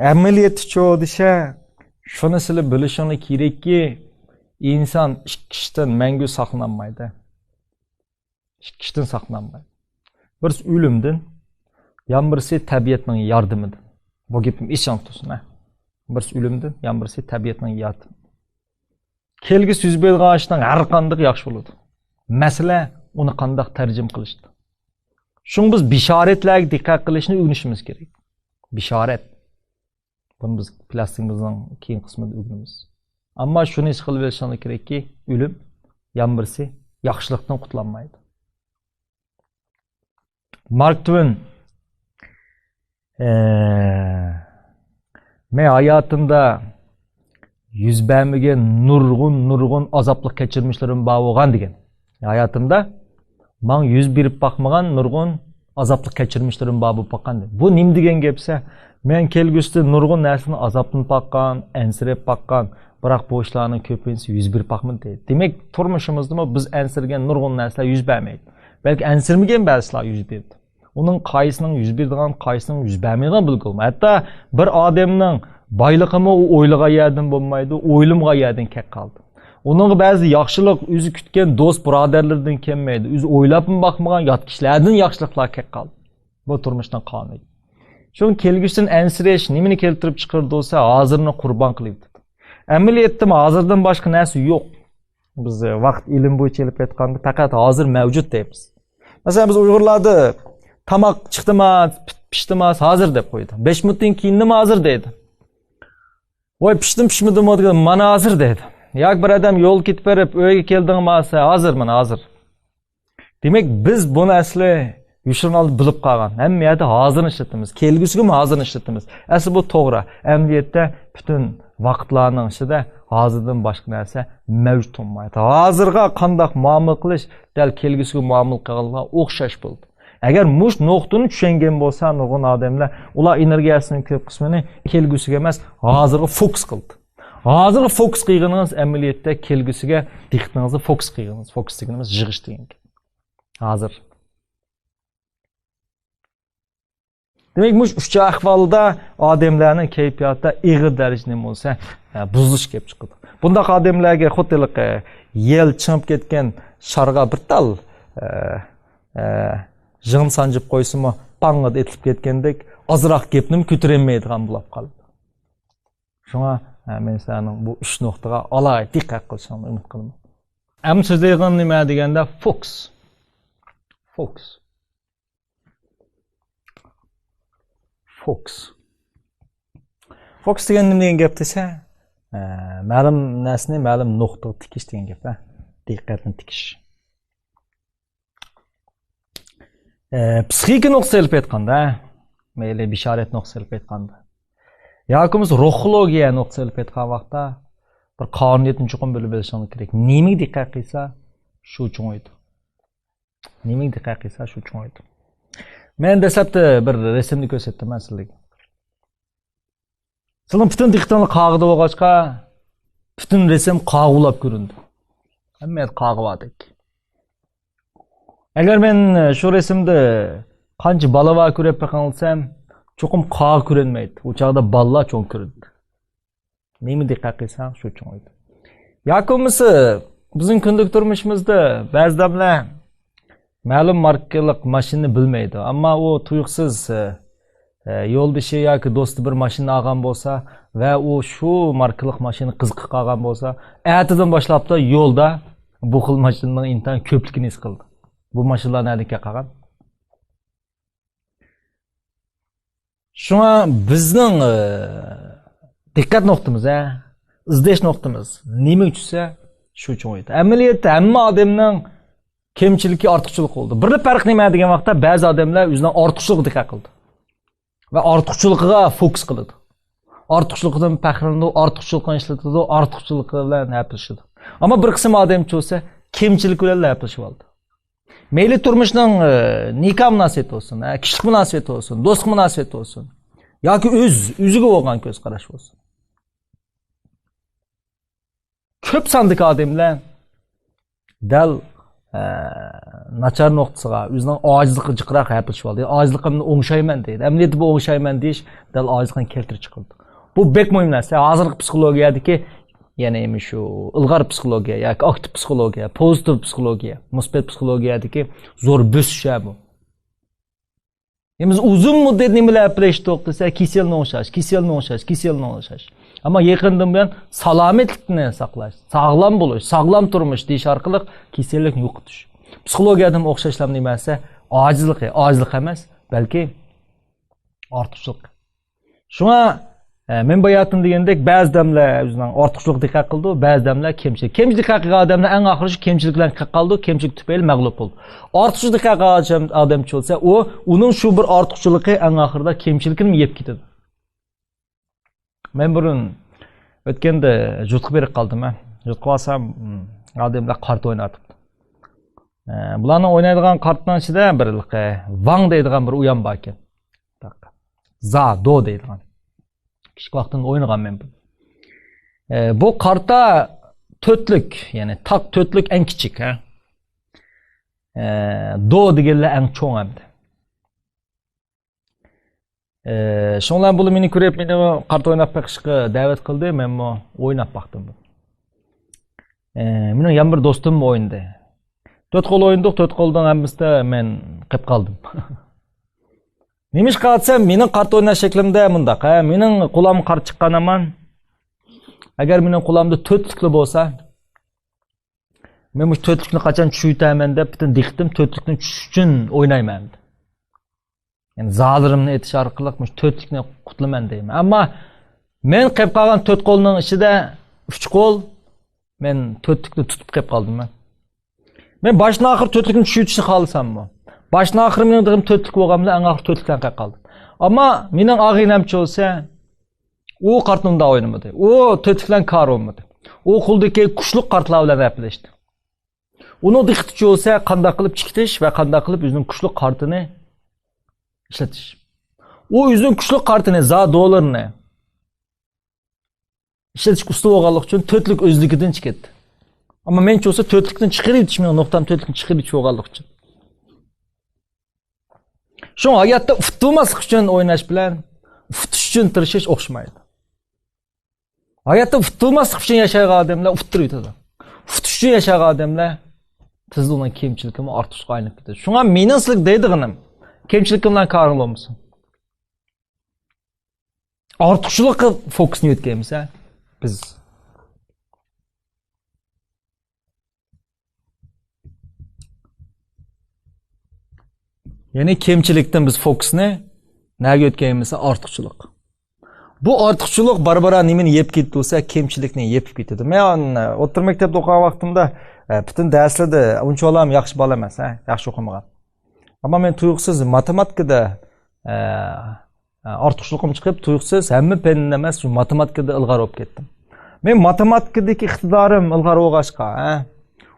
ئەمەلىيەتتىچۇ دېسە، شۇنى سىلى بىلىشىڭلار كېرەككى، ئىنسان ئىككى ئىشتىن مەڭگۈ ساقلىنالمايدۇ. ئىككى ئىشتىن ساقلىنالمايدۇ. بىرسى ئۆلۈمدىن، يەنە بىرسى تەبىئەتنىڭ ياردىمىدىن. بۇ گېپىم ئېسىڭلار تۇرسۇن، ھە. بىرسى ئۆلۈمدىن، يەنە بىرسى تەبىئەتنىڭ ياردىمى. كەلگۈسى يۈز بېرىدىغان ئىشنىڭ ھەر قاندىقى ياخشى بولىدۇ. مەسىلە ئۇنى قانداق تەرجىمە قىلىشتا. شۇڭا بىز بىشارەتلەرگە دىققەت قىلىشنى ئۆگىنىشىمىز كېرەك. بىشارەت. بۇنى بىز پىلاستىكىمىزنىڭ كېيىن قىسمىدا ئۆگىنىمىز. ئەمما شۇنى ھېس قىلىۋېلىشىڭلار كېرەككى، ئۆلۈم يەنە بىرسى ياخشىلىقتىن قۇتۇلالمايدۇ. مارك توۋېن، ئە، مەن ھاياتىمدا يۈز بەرمىگەن نۇرغۇن، نۇرغۇن ئازابلىق كەچۈرمىشلىرىم بار بولغان دېگەن. ھاياتىمدا ماڭا يۈز بېرىپ باقمىغان نۇرغۇن ئازابلىق كەچۈرمىشلىرىم بار بولۇپ باققان دېگەن. بۇ نېمە دېگەن گەپ دېسە، مەن كەلگۈسىدە نۇرغۇن نەرسىدىن ئازابلىنىپ باققان، ئەنسىرەپ باققان، بىراق بۇ ئىشلارنىڭ كۆپىنچىسى يۈز بېرىپ باقمىدى. دېمەك، تۇرمۇشىمىزدىمۇ بىز ئەنسىرىگەن نۇرغۇن نەرسىلەر يۈز بەرمەيدۇ. بەلكى ئەنسىرىمىگەن بەزى ئىشلار يۈز بېرىدۇ. ئۇنىڭ قايسىنىڭ يۈز بېرىدىغان، قايسىنىڭ يۈز بەرمەيدىغان بىلگىلى بولمايدۇ. ھەتتا بىر ئادەمنىڭ بايلىقىمۇ ئۇ ئويلىغان يەردىن بولمايدۇ، ئويلىمىغان يەردىن كەپ قالىدۇ. ئۇنىڭغا بەزى ياخشىلىق ئۆزى كۈتكەن دوست بۇرادەرلىرىدىن كەلمەيدۇ. ئۆزى ئويلاپمۇ باقمىغان يات كىشىلەردىن ياخشىلىقلار كەپ قالىدۇ. بۇ تۇرمۇشنىڭ قانۇنى. شۇڭا كەلگۈسىدىن ئەنسىرەش نېمىنى كەلتۈرۈپ چىقىرىدۇ دېسە، ھازىرنى قۇربان قىلىۋېتىدۇ. ئەمەلىيەتتىمۇ ھازىردىن باشقا نەرسە يوق. بىز ۋاقىت ئىلىم بويىچە ئېلىپ ئېيتقاندا، پەقەت ھازىر مەۋجۇت دەيمىز. مەسىلەن، بىز ئۇيغۇرلاردا تاماق چىقتىما، پىشتىما، ھازىر دەپ قويىدۇ. بەش مىنۇتتىن كېيىن نېمە ھازىر دەيدۇ. ۋاي، پىشتىمۇ پىشمىدىمۇ دېگەن، مانا ھازىر دەيدۇ. ياكى بىر ئادەم يول كېتىپ بېرىپ، ئۆيگە كەلدىڭما دېسە، ھازىر، مانا ھازىر. دېمەك، بىز بۇنى ئەسلى يوشۇرۇن ھالدا بىلىپ قالغان. ھەممە يەردە ھازىرنى ئىشلىتىمىز. كەلگۈسىگىمۇ ھازىرنى ئىشلىتىمىز. ئەسلى بۇ توغرا. ئەمەلىيەتتە پۈتۈن ۋاقىتلارنىڭ ئىچىدە ھازىردىن باشقا نەرسە مەۋجۇت بولمايدۇ. ھازىرغا قانداق مۇئامىلە قىلىش، دەل كەلگۈسىگە مۇئامىلە قىلغانغا ئوخشاش بولىدۇ. ئەگەر مۇشۇ نۇقتىنى چۈشەنگەن بولسا، نۇرغۇن ئادەملەر ئۇلار ئېنېرگىيەسىنىڭ كۆپ قىسمىنى كەلگۈسىگە ئەمەس، ھازىرغا فوكۇس قىلدى. ھازىرغا فوكۇس قىلغىنىڭىز ئەمەلىيەتتە كەلگۈسىگە دىققىتىڭىزنى فوكۇس قىلغىنىڭىز. فوكۇس دېگىنىمىز يىغىش دېگەن گەپ. ھازىر. دېمەك، مۇشۇ ئۈچ ئەھۋالدا ئادەملەرنىڭ كەيپىياتىدا ئېغىر دەرىجىدە نېمە بولسا، ئە، بۇزۇلۇش كېلىپ چىقىدۇ. بۇنداق ئادەملەرگە خۇددى ھېلىقى يەل چىڭىپ كەتكەن شارغا بىر تال، ئە، ئە، يىڭنە سانجىپ قويسىمۇ، پاڭڭىدە ئېتىلىپ كەتكەندەك، ئازراق گەپنىمۇ كۆتۈرەلمەيدىغان بولۇپ قالىدۇ. شۇڭا، ئە، مەن سىلەرنىڭ بۇ ئۈچ نۇقتىغا ئالاھىدە دىققەت قىلىشىڭلارنى ئۈمىد قىلىمەن. ئەمما سۆزلەيدىغىنىم نېمە دېگەندە، فوكۇس. فوكۇس. فوكۇس. فوكۇس دېگەن نېمە دېگەن گەپ دېسە، ئە، مەلۇم نەرسىنى مەلۇم نۇقتىغا تىكىش دېگەن گەپ، ھە. دىققەتنى تىكىش. ئە، پسىخىكا نۇقتىسى ئېلىپ ئېيتقاندا، مەيلى بېشارەت نۇقتىسى ئېلىپ ئېيتقاندا، ياكى بولمىسا روھولوگىيە نۇقتىسى ئېلىپ ئېيتقان ۋاقىتتا، بىر قانۇنىيەتنى چوقۇم بىلىپ ئېلىشىڭ كېرەك. نېمىگە دىققەت قىلسا، شۇ چوڭىيىدۇ. نېمىگە دىققەت قىلسا، شۇ چوڭىيىدۇ. مەن دەسلەپتە بىر رەسىمنى كۆرسەتتىم مەن سىلەرگە. سىلىنىڭ پۈتۈن دىققىتىڭلار قاغىدا بولغاچقا، پۈتۈن رەسىم قاغا بولاپ كۆرۈندى. ھەممە يەردە قاغا باردەك. ئەگەر مەن شۇ رەسىمدە قانچە بالا بار كۆرۈپ بېقىڭ دېسەم، چوقۇم قاغا كۆرۈنمەيدۇ. ئۇ چاغدا بالىلار چوڭ كۆرۈنىدۇ. نېمە دىققەت قىلساڭ، شۇ چوڭىيىدۇ. ياكى بولمىسا، بىزنىڭ كۈندىلىك تۇرمۇشىمىزدا بەزى ئادەملەر مەلۇم ماركىلىق ماشىنىنى بىلمەيدۇ. ئەمما ئۇ تۇيۇقسىز، ئە، ئە، يولدىشى ياكى دوستى بىر ماشىنا ئالغان بولسا ۋە ئۇ شۇ ماركىلىق ماشىنا قىزىقىپ قالغان بولسا، ئەتىدىن باشلاپلا يولدا بۇ خىل ماشىنىنىڭ ئىنتايىن كۆپلۈكىنى ھېس قىلىدۇ. بۇ ماشىنىلار نەدىن كېلىپ قالغان؟ شۇڭا بىزنىڭ، ئە، دىققەت نۇقتىمىز، ھە، ئىزدەش نۇقتىمىز نېمىگە چۈشسە، شۇ چوڭىيىدۇ. ئەمەلىيەتتە ھەممە ئادەمنىڭ كەمچىلىكى، ئارتۇقچىلىقى بولىدۇ. بىرلا پەرق نېمە دېگەن ۋاقىتتا، بەزى ئادەملەر ئۆزىنىڭ ئارتۇقچىلىقىغا دىققەت قىلىدۇ ۋە ئارتۇقچىلىقىغا فوكۇس قىلىدۇ. ئارتۇقچىلىقىدىن پەخىرلىنىدۇ، ئارتۇقچىلىقىنى ئىشلىتىدۇ، ئارتۇقچىلىقى بىلەن ھەپىلىشىدۇ. ئەمما بىر قىسىم ئادەم چۈشسە، كەمچىلىكى بىلەن ھەپىلىشىۋالىدۇ. مەيلى تۇرمۇشنىڭ، ئە، نىكاھ مۇناسىۋىتى بولسۇن، ئە، كىشىلىك مۇناسىۋىتى بولسۇن، دوستلۇق مۇناسىۋىتى بولسۇن، ياكى ئۆز، ئۆزىگە بولغان كۆز قاراش بولسۇن. كۆپ ساندىكى ئادەملەر دەل، ئە، ناچار نۇقتىسىغا، ئۆزىنىڭ ئاجىزلىقىغا جىقراق ھەپىلىشىۋالدى. ئاجىزلىقىمنى ئوڭشايمەن دەيدۇ. ئەمەلىيەتتە بۇ ئوڭشايمەن دېيىش دەل ئاجىزلىقنى كەلتۈرۈپ چىقىرىدۇ. بۇ بەك مۇھىم نەرسە. ھازىرقى پسىخولوگىيەدىكى، يەنى شۇ ئىلغار پسىخولوگىيە ياكى ئاكتىپ پسىخولوگىيە، پوزىتىپ پسىخولوگىيە، مۇسبەت پسىخولوگىيەدىكى زور بۆسۈش بۇ. ئەمما بىز ئۇزۇن مۇددەت نېمە بىلەن ئەپلەشتۇق دېسە، كېسەلنى ئوڭشاش، كېسەلنى ئوڭشاش، كېسەلنى ئوڭشاش. ئەمما يېقىندىن بۇيان سالامەتلىكنى ساقلاش، ساغلام بولۇش، ساغلام تۇرمۇش دېيىش ئارقىلىق كېسەللىكنى يوقىتىش. پسىخولوگىيەدىمۇ ئوخشاشلا نېمە دېسە، ئاجىزلىقى، ئاجىزلىق ئەمەس، بەلكى ئارتۇقچىلىق. شۇڭا، ئە، مەن باياتىن دېگەندەك، بەزى ئادەملەر ئۆزىنىڭ ئارتۇقچىلىقىغا دىققەت قىلىدۇ، بەزى ئادەملەر كەمچىلىك. كەمچىلىك دىققەت قىلغان ئادەملەر ئەڭ ئاخىرى شۇ كەمچىلىك بىلەن قېلىپ قالىدۇ، كەمچىلىك تۈپەيلى مەغلۇپ بولىدۇ. ئارتۇقچىلىق دىققەت قىلغان ئادەم، ئادەم چۈشسە، ئۇ، ئۇنىڭ شۇ بىر ئارتۇقچىلىقى ئەڭ ئاخىرىدا كەمچىلىكىنى يەپ كېتىدۇ. مەن بۇرۇن ئۆتكەندە يۇرتقا بېرىپ قالدىم، ھە. يۇرتقا بارسام، م، ئادەملەر قارتا ئويناۋاتىپتۇ. ئە، بۇلارنىڭ ئوينايدىغان قارتىنىڭ ئىچىدە بىر ۋاڭ دەيدىغان بىر ئۇيان بار ئىكەن. زا، دو دەيدىغان. كىچىك ۋاقتىمدا ئوينىغان مەن بۇ. ئە، بۇ قارتا تۆتلۈك، يەنى تاق تۆتلۈك ئەڭ كىچىك، ھە. ئە، دو دېگەنلەر ئەڭ چوڭ ئەمدى. ئە، شۇڭلار بۇلار مېنى كۆرۈپ، مېنى قارتا ئويناپ بېقىشقا دەۋەت قىلدى، مەنمۇ ئويناپ باقتىم. ئە، مېنىڭ يەنە بىر دوستۇممۇ ئوينىدى. تۆت قول ئوينىدۇق، تۆت قولنىڭ ھەممىسىدە مەن قېلىپ قالدىم. نېمىشقا دېسەم، مېنىڭ قارتا ئويناش شەكلىمدە مۇنداق، ھە، مېنىڭ قولۇم قارا چىققان ھامان. ئەگەر مېنىڭ قولۇمدا تۆتلۈكلا بولسا، مەن مۇشۇ تۆتلۈكنى قاچان چۈشۈرتەمەن دەپ، پۈتۈن دىققىتىم تۆتلۈكنى چۈشۈش ئۈچۈن ئوينايمەن. يەنى زالىرىمنى ئېتىش ئارقىلىق مۇشۇ تۆتلۈكنى قۇتۇلىمەن دەيمەن. ئەمما مەن قېلىپ قالغان تۆت قولنىڭ ئىچىدە ئۈچ قول مەن تۆتلۈكنى تۇتۇپ قېلىپ قالدىم مەن. مەن باشتىن ئاخىر تۆتلۈكنى چۈشۈرتۈشنى خالىساممۇ؟ باشتىن ئاخىر مېنىڭ دېگىم تۆتلۈك بولغان بىلەن ئەڭ ئاخىر تۆتلۈك بىلەن قېلىپ قالدىم. ئەمما مېنىڭ ئاغىنەم چۈشۈرسە، ئۇ قارتنى ئۇنداق ئوينىمىدى. ئۇ تۆتلۈك بىلەن كارى بولمىدى. ئۇ قولىدىكى كۈچلۈك قارتلار بىلەن ھەپىلەشتى. ئۇنىڭ دىققىتى چۈشۈرسە، قانداق قىلىپ چىقىتىش ۋە قانداق قىلىپ ئۆزىنىڭ كۈچلۈك قارتىنى ئىشلىتىش. ئۇ ئۆزىنىڭ كۈچلۈك قارتىنى، زا دولىرىنى ئىشلىتىشكە ئۇستا بولغانلىقى ئۈچۈن تۆتلۈك ئۆزلۈكىدىن چىقىتتى. ئەمما مەن چۈشۈرسە تۆتلۈكتىن چىقىرىۋېتىش، مېنىڭ نۇقتام تۆتلۈكتىن چىقىرىۋېتىش بولغانلىقى ئۈچۈن. شۇڭا ھاياتتا ئۇتۇلماسلىق ئۈچۈن ئويناش بىلەن ئۇتۇش ئۈچۈن تىرىشىش ئوخشىمايدۇ. ھاياتتا ئۇتۇلماسلىق ئۈچۈن ياشايدىغان ئادەملەر ئۇتتۇرۇۋېتىدۇ. ئۇتۇش ئۈچۈن ياشايدىغان ئادەملەر تېزلا ئۇنىڭ كەمچىلىكىمۇ ئارتۇقچىلىققا ئايلىنىپ كېتىدۇ. شۇڭا مېنىڭ سىلەرگە دەيدىغىنىم، كەمچىلىكىڭ بىلەن كارىڭ بولمىسۇن. ئارتۇقچىلىققا فوكۇسنى يۆتكەيمىز، ھە؟ بىز. يەنى كەمچىلىكتىن بىز فوكۇسنى نەگە يۆتكەيمىز؟ ئارتۇقچىلىق. بۇ ئارتۇقچىلىق بارا-بارا نېمىنى يەپ كېتىدۇ دېسە، كەمچىلىكنى يېپىپ كېتىدۇ. مەن ئوتتۇرا مەكتەپتە ئوقۇغان ۋاقتىمدا، ئە، پۈتۈن دەرسلەردە ئۇنچىۋالا ياخشى بالا ئەمەس، ھە، ياخشى ئوقۇمىغان. ئەمما مەن تۇيۇقسىز ماتېماتىكىدا، ئە، ئارتۇقچىلىقىم چىقىپ، تۇيۇقسىز ھەممە پەندىن ئەمەس، شۇ ماتېماتىكىدا ئىلغار بولۇپ كەتتىم. مەن ماتېماتىكىدىكى ئىقتىدارىم ئىلغار بولغاچقا، ھە،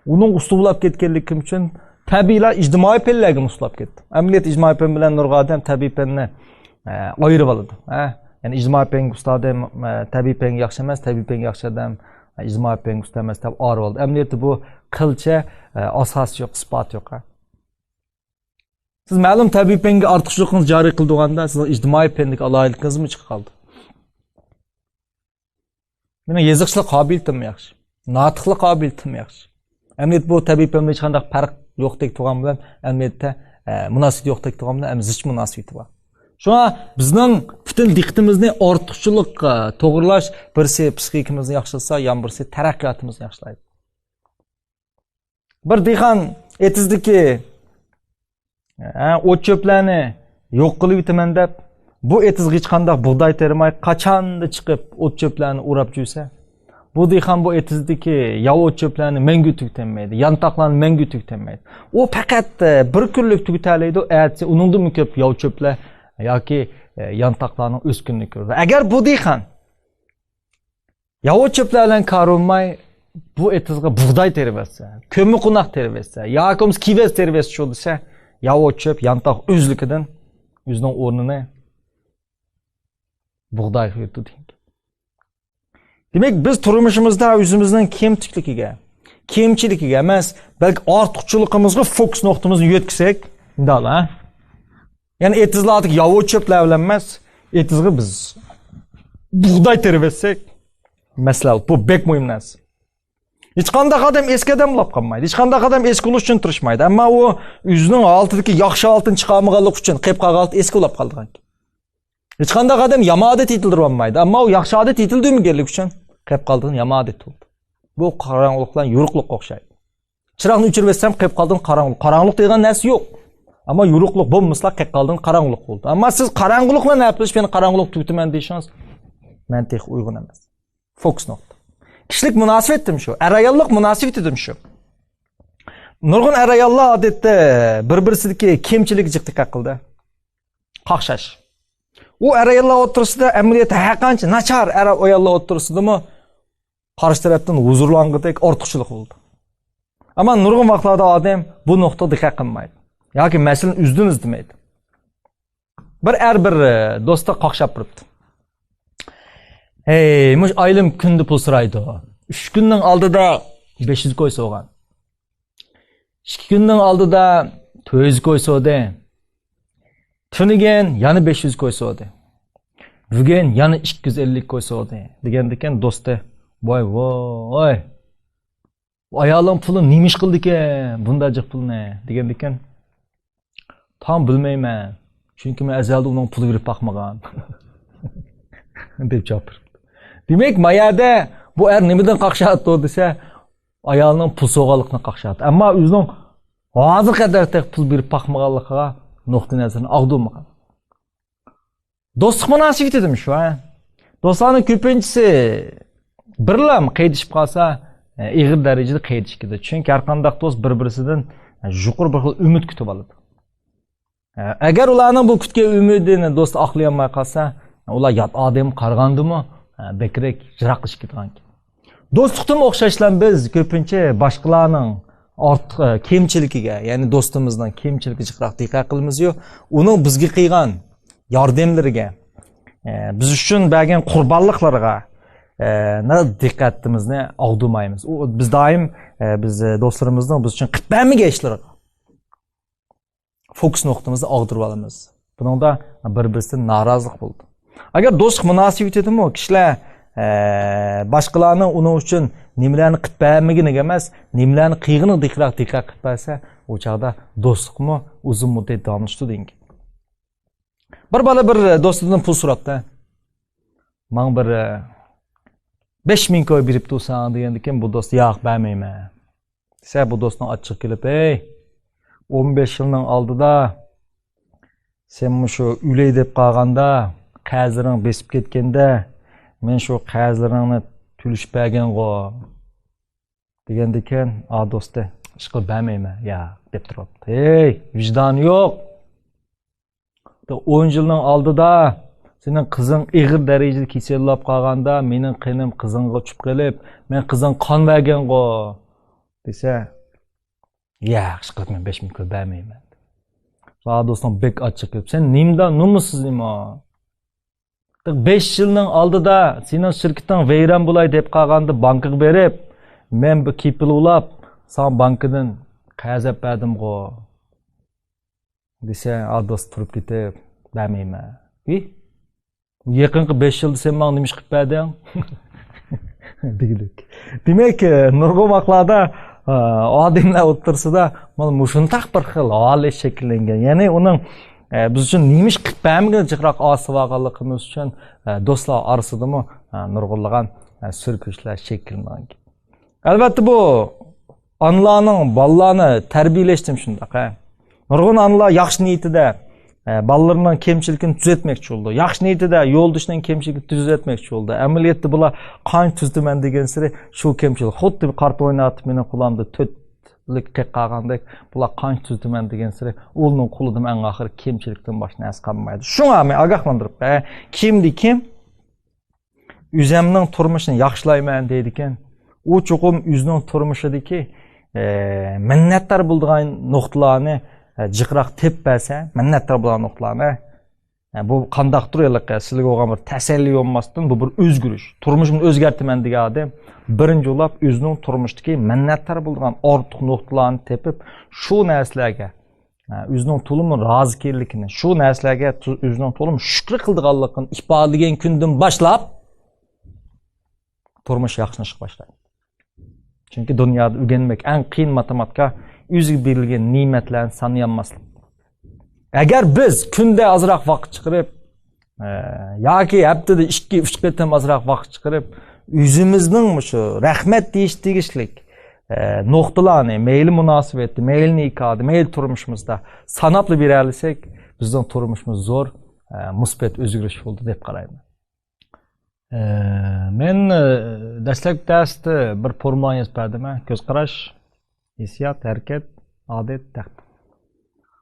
ئۇنىڭ ئۇستا بولاپ كەتكەنلىكىم ئۈچۈن تەبىئىيلا ئىجتىمائىي پەنلەرگە ئۇستا بولۇپ كەتتىم. ئەمەلىيەتتە ئىجتىمائىي پەن بىلەن نۇرغۇن ئادەم تەبىئىي پەننى، ئە، ئايرىۋالىدۇ، ھە. يەنى ئىجتىمائىي پەنگە ئۇستا ئادەم، ئە، تەبىئىي پەنگە ياخشى ئەمەس، تەبىئىي پەنگە ياخشى ئادەم، ئە، ئىجتىمائىي پەنگە ئۇستا ئەمەس دەپ ئايرىۋالىدۇ. ئەمەلىيەتتە بۇ قىلچە، ئە، ئاساسى يوق، ئىسپاتى يوق، ھە. سىز مەلۇم تەبىئىي پەنگە ئارتۇقچىلىقىڭىزنى جارى قىلىدىغاندا، سىزنىڭ ئىجتىمائىي پەندىكى ئالاھىدىلىكىڭىزمۇ چىقىپ قالىدۇ. مېنىڭ يېزىقچىلىق قابىلىيىتىممۇ ياخشى، ناتىقلىق قابىلىيىتىممۇ ياخشى. ئەمەلىيەتتە بۇ تەبىئىي پەن بىلەن ھېچقانداق پەرق يوقتەك تۇرغان بىلەن، ئەمەلىيەتتە، ئە، مۇناسىۋىتى يوقتەك تۇرغان بىلەن، ئەمەلىيەتتە زىچ مۇناسىۋىتى بار. شۇڭا بىزنىڭ پۈتۈن دىققىتىمىزنى ئارتۇقچىلىققا توغرىلاش، بىرسى پسىخىكىمىزنى ياخشىلىسا، يەنە بىرسى تەرەققىياتىمىزنى ياخشىلايدۇ. بىر دېھقان ئېتىزدىكى، ھە، ئوت-چۆپلەرنى يوق قىلىۋېتىمەن دەپ، بۇ ئېتىزغا ھېچقانداق بۇغداي تېرىماي، قاچاندا چىقىپ ئوت-چۆپلەرنى ئوراپ جۈرسە، بۇ دېھقان بۇ ئېتىزدىكى ياۋا ئوت-چۆپلەرنى مەڭگۈ تۈگىتەلمەيدۇ، يانتاقلارنى مەڭگۈ تۈگىتەلمەيدۇ. ئۇ پەقەت، ئە، بىر كۈنلۈك تۈگىتەلەيدۇ، ئەتىسى ئۇنىڭدىنمۇ كۆپ ياۋا چۆپلەر ياكى، ئە، يانتاقلارنىڭ ئۆسكىنىنى كۆرىدۇ. ئەگەر بۇ دېھقان ياۋا چۆپلەر بىلەن كارى بولماي، بۇ ئېتىزغا بۇغداي تېرىۋەتسە، كۆممىقوناق تېرىۋەتسە، ياكى بولمىسا كېۋەز تېرىۋەتسە شۇ دېسە، ياۋا چۆپ يانتاق ئۆزلۈكىدىن ئۆزىنىڭ ئورنىنى بۇغدايغا يۆتىدى. دېمەك، بىز تۇرمۇشىمىزدا ئۆزىمىزنىڭ كەمتۈكلۈكىگە، كەمچىلىكىگە ئەمەس، بەلكى ئارتۇقچىلىقىمىزغا فوكۇس نۇقتىمىزنى يۆتكىسەك، مۇنداقلا، ھە؟ يەنى ئېتىزلاردىكى ياۋا چۆپلەر بىلەن ئەمەس، ئېتىزغا بىز بۇغداي تېرىۋەتسەك، مەسىلە، بۇ بەك مۇھىم نەرسە. ھېچقانداق ئادەم ئەسكى ئادەم بولۇپ قالمايدۇ. ھېچقانداق ئادەم ئەسكى بولۇش ئۈچۈن تىرىشمايدۇ. ئەمما ئۇ ئۆزىنىڭ ھالىتىدىكى ياخشى ھالىتىنى چىقارمىغانلىقى ئۈچۈن قېلىپ قالغان ھالىتى ئەسكى بولۇپ قالىدىغان. ھېچقانداق ئادەم يامان ئادەت يېتىلدۈرۈۋالمايدۇ. ئەمما ئۇ ياخشى ئادەت يېتىلدۈرمىگەنلىكى ئۈچۈن قېلىپ قالىدىغان يامان ئادەت بولىدۇ. بۇ قاراڭغۇلۇق بىلەن يورۇقلۇققا ئوخشايدۇ. چىراغنى ئۆچۈرۈۋەتسەم، قېلىپ قالىدىغان قاراڭغۇلۇق. قاراڭغۇلۇق دېگەن نەرسە يوق. ئەمما يورۇقلۇق بولمىسىلا، قېلىپ قالىدىغان قاراڭغۇلۇق بولىدۇ. ئەمما سىز قاراڭغۇلۇق بىلەن نەپىلىشىپ، يەنە قاراڭغۇلۇق تۈگىتىمەن دېيىشىڭىز مەنتىققە ئۇيغۇن ئەمەس. فوكۇس نۇقتا. كىشىلىك مۇناسىۋەتتىمۇ شۇ، ئەر-ئاياللىق مۇناسىۋىتىدىمۇ شۇ. نۇرغۇن ئەر-ئاياللار ئادەتتە بىر-بىرسىدىكى كەمچىلىككە جىق دىققەت قىلىدۇ. قاقشاش. ئۇ ئەر-ئاياللار ئوتتۇرىسىدا ئەمەلىيەتتە ھەر قانچە ناچار ئەر-ئاياللار ئوتتۇرىسىدىمۇ قارشى تەرەپتىن ھۇزۇرلانغۇدەك ئارتۇقچىلىق بولىدۇ. ئەمما نۇرغۇن ۋاقىتلاردا ئادەم بۇ نۇقتىغا دىققەت قىلمايدۇ. ياكى مەسىلىنى ئۆزىدىن ئىزدىمەيدۇ. بىر ئەر بىر، ئە، دوستىغا قاقشاپ بېرىپتۇ. ھەي، مۇشۇ ئايالىم كۈندە پۇل سورايدۇ. ئۈچ كۈننىڭ ئالدىدا بەش يۈز كوي سورىغان. ئىككى كۈننىڭ ئالدىدا تۆت يۈز كوي سورىدى. تۈنۈگۈن يەنە بەش يۈز كوي سورىدى. بۈگۈن يەنە ئىككى يۈز ئەللىك كوي سورىدى، دېگەندىكىن دوستى، ۋاي، ۋاي، ئايالىڭ پۇلى نېمە ئىش قىلدىكەن، بۇنداق جىق پۇلنى؟ دېگەندىكىن، تاڭ بىلمەيمەن، چۈنكى مەن ئەزەلدە ئۇنىڭ پۇلى بېرىپ باقمىغان، دەپ جاۋاب بېرىپتۇ. دېمەك، ما يەردە بۇ ئەر نېمىدىن قاقشاپتۇ دېسە، ئايالىنىڭ پۇل سورىغانلىقىنى قاقشاپتۇ. ئەمما ئۆزىنىڭ ھازىرغا قەدەر تېخى پۇل بېرىپ باقمىغانلىقىغا نۇقتىئىنەزىرىنى ئاغدۇرمىغان. دوستلۇق مۇناسىۋىتىدىمۇ شۇ، ھە؟ دوستلارنىڭ كۆپىنچىسى بىرلا قېيىدىشىپ قالسا، ئېغىر دەرىجىدە قېيىدىشىپ كېتىدۇ. چۈنكى ھەرقانداق دوست بىر-بىرسىدىن يۇقىرى بىر خىل ئۈمىد كۈتۈپ ئالىدۇ. ئەگەر ئۇلارنىڭ بۇ كۈتكەن ئۈمىدىنى دوستى ئاقلىيالماي قالسا، ئۇلار يات ئادەمگە قارىغاندىمۇ بەكرەك يىراقلىشىپ كېتىدىكەن. دوستلۇقتىمۇ ئوخشاشلا بىز كۆپىنچە باشقىلارنىڭ ئارتۇق، ئە، كەمچىلىكىگە، يەنى دوستىمىزنىڭ كەمچىلىكىگە جىقراق دىققەت قىلىمىزيۇ، ئۇنىڭ بىزگە قىلغان ياردەملىرىگە، ئە، بىز ئۈچۈن بەرگەن قۇربانلىقلىرىغا، ئە، دىققىتىمىزنى ئاغدۇرمايمىز. ئۇ، بىز دائىم، ئە، بىز، ئە، دوستلىرىمىزنىڭ بىز ئۈچۈن قىلىپ بەرمىگەن ئىشلىرىغا فوكۇس نۇقتىمىزنى ئاغدۇرۇۋالىمىز. بۇنىڭدا بىر-بىرسىدىن نارازىلىق بولىدۇ. ئەگەر دوستلۇق مۇناسىۋىتىدىمۇ كىشىلەر، ئە، باشقىلارنىڭ ئۇنىڭ ئۈچۈن نېمىلەرنى قىلىپ بەرمىگىنىگە ئەمەس، نېمىلەرنى قىلغىنىغا دىققەت، دىققەت قىلىپ بەرسە، ئۇ چاغدا دوستلۇقمۇ ئۇزۇن مۇددەت داۋاملىشىدۇ دېگەن گەپ. بىر بالا بىر دوستىدىن پۇل سوراپتۇ. ماڭا بىر، ئە، بەش مىڭ كوي بېرىپ تۇرساڭ دېگەندىكىن، بۇ دوست، ياق، بەرمەيمەن دېسە، بۇ دوستنىڭ ئاچچىقى كېلىپ، ھەي، ئون بەش يىلنىڭ ئالدىدا سەن مۇشۇ ئۆلەي دەپ قالغاندا، قەرزلىرىڭ بېسىپ كەتكەندە، مەن شۇ قەرزلىرىڭنى تۆلىشىپ بەرگەنغۇ دېگەندىكىن، ئا دوستى، ئىشقىلىپ بەرمەيمەن، ياق، دەپ تۇرۇپتۇ. ھەي، ۋىجدانى يوق! ئون يىلنىڭ ئالدىدا سېنىڭ قىزىڭ ئېغىر دەرىجىدە كېسەللەپ قالغاندا، مېنىڭ قېنىم قىزىڭغا چۈشۈپ قېلىپ، مەن قىزىڭغا قان بەرگەنغۇ دېسە، ياق، ئىشقىلىپ مەن بەش مىڭ كوي بەرمەيمەن. ئا دوستۇڭ بەك ئاچچىقىپ، سەن نېمىدا نومۇسسىز نېمە؟ بەش يىلنىڭ ئالدىدا سېنىڭ شىركىتىڭ ۋەيران بولاي دەپ قالغاندا بانكىغا بېرىپ، مەن بۇ كېپىل ئۇلاپ، ساڭا بانكىدىن قەرز ئەپ بەردىمغۇ دېسە، ئا دوست تۇرۇپ كېتىپ، بەرمەيمەن. ۋىي، يېقىنقى بەش يىلدا سەن ماڭا نېمە ئىش قىلىپ بەردىڭ؟ دېگۈدەك. دېمەك، نۇرغۇن ۋاقىتلاردا، ئادەملەر ئوتتۇرىسىدا مانا مۇشۇنداق بىر خىل ھالەت شەكىللەنگەن. يەنى ئۇنىڭ، بىز ئۈچۈن نېمە ئىش قىلىپ بەرمىگىنى جىقراق ئاسىۋالغانلىقىمىز ئۈچۈن، دوستلار ئارىسىدىمۇ نۇرغۇنلىغان سۈركۈشلەر شەكىللەنگەن. ئەلۋەتتە، بۇ ئانىلارنىڭ بالىلارنى تەربىيەلەشتىمۇ شۇنداق، ھە. نۇرغۇن ئانىلار ياخشى نىيىتىدە، ئە، بالىلىرىنىڭ كەمچىلىكىنى تۈزەتمەكچى بولىدۇ. ياخشى نىيىتىدە يولدىشىنىڭ كەمچىلىكىنى تۈزەتمەكچى بولىدۇ. ئەمەلىيەتتە بۇلار قانچە تۈزىتىمەن دېگەنسېرى شۇ كەمچىلىك. خۇددى بىر قارتا ئويناۋېتىپ مېنىڭ قولۇمدا تۆتلۈك قېلىپ قالغاندەك، بۇلار قانچە تۈزىتىمەن دېگەنسېرى ئۇنىڭ قولىدا ئەڭ ئاخىرى كەمچىلىكتىن باشقا نەرسە قالمايدۇ. شۇڭا مەن ئاگاھلاندۇرۇپ بېرەي. كىمدە كىم ئۆزەمنىڭ تۇرمۇشىنى ياخشىلايمەن دەيدىكەن، ئۇ چوقۇم ئۆزىنىڭ تۇرمۇشىدىكى، ئە، مىننەتدار بولىدىغان نۇقتىلارنى، ئە، جىقراق تېپىپ بەرسە، مىننەتدار بولىدىغان نۇقتىلارنى، ئە، بۇ قانداقتۇر ھېلىقى سىلىگە بولغان بىر تەسەللى بولماستىن، بۇ بىر ئۆزگىرىش. تۇرمۇشۇمنى ئۆزگەرتىمەن دېگەن ئادەم بىرىنچى بولۇپ ئۆزىنىڭ تۇرمۇشتىكى مىننەتدار بولىدىغان ئارتۇق نۇقتىلارنى تېپىپ، شۇ نەرسىلەرگە ئۆزىنىڭ تولىمۇ رازى ئىكەنلىكىنى، شۇ نەرسىلەرگە تو-، ئۆزىنىڭ تولىمۇ شۈكرى قىلىدىغانلىقىنى ئىپادىلىگەن كۈندىن باشلاپ تۇرمۇش ياخشىلىنىشقا باشلايدۇ. چۈنكى دۇنيادا ئۆگەنمەك ئەڭ قىيىن ماتېماتىكا، ئۆزىگە بېرىلگەن نېمەتلەرنى سانىيالماسلىق. ئەگەر بىز كۈندە ئازراق ۋاقىت چىقىرىپ، ئە، ياكى ھەپتىدە ئىككى، ئۈچ قېتىم ئازراق ۋاقىت چىقىرىپ، ئۆزىمىزنىڭ مۇشۇ رەھمەت دېيىش تېگىشلىك، ئە، نۇقتىلارنى، مەيلى مۇناسىۋەتتە، مەيلى نىكاھدا، مەيلى تۇرمۇشىمىزدا ساناپلا بېرەلىسەك، بىزنىڭ تۇرمۇشىمىز زور، ئە، مۇسبەت ئۆزگىرىش بولىدۇ دەپ قارايمەن. ئە، مەن، ئە، دەسلەپكى دەرستە بىر فورمۇلانى يېزىپ بەردىم، ھە، كۆز قاراش، ھېسسىيات، ھەرىكەت، ئادەت، تەقدىر.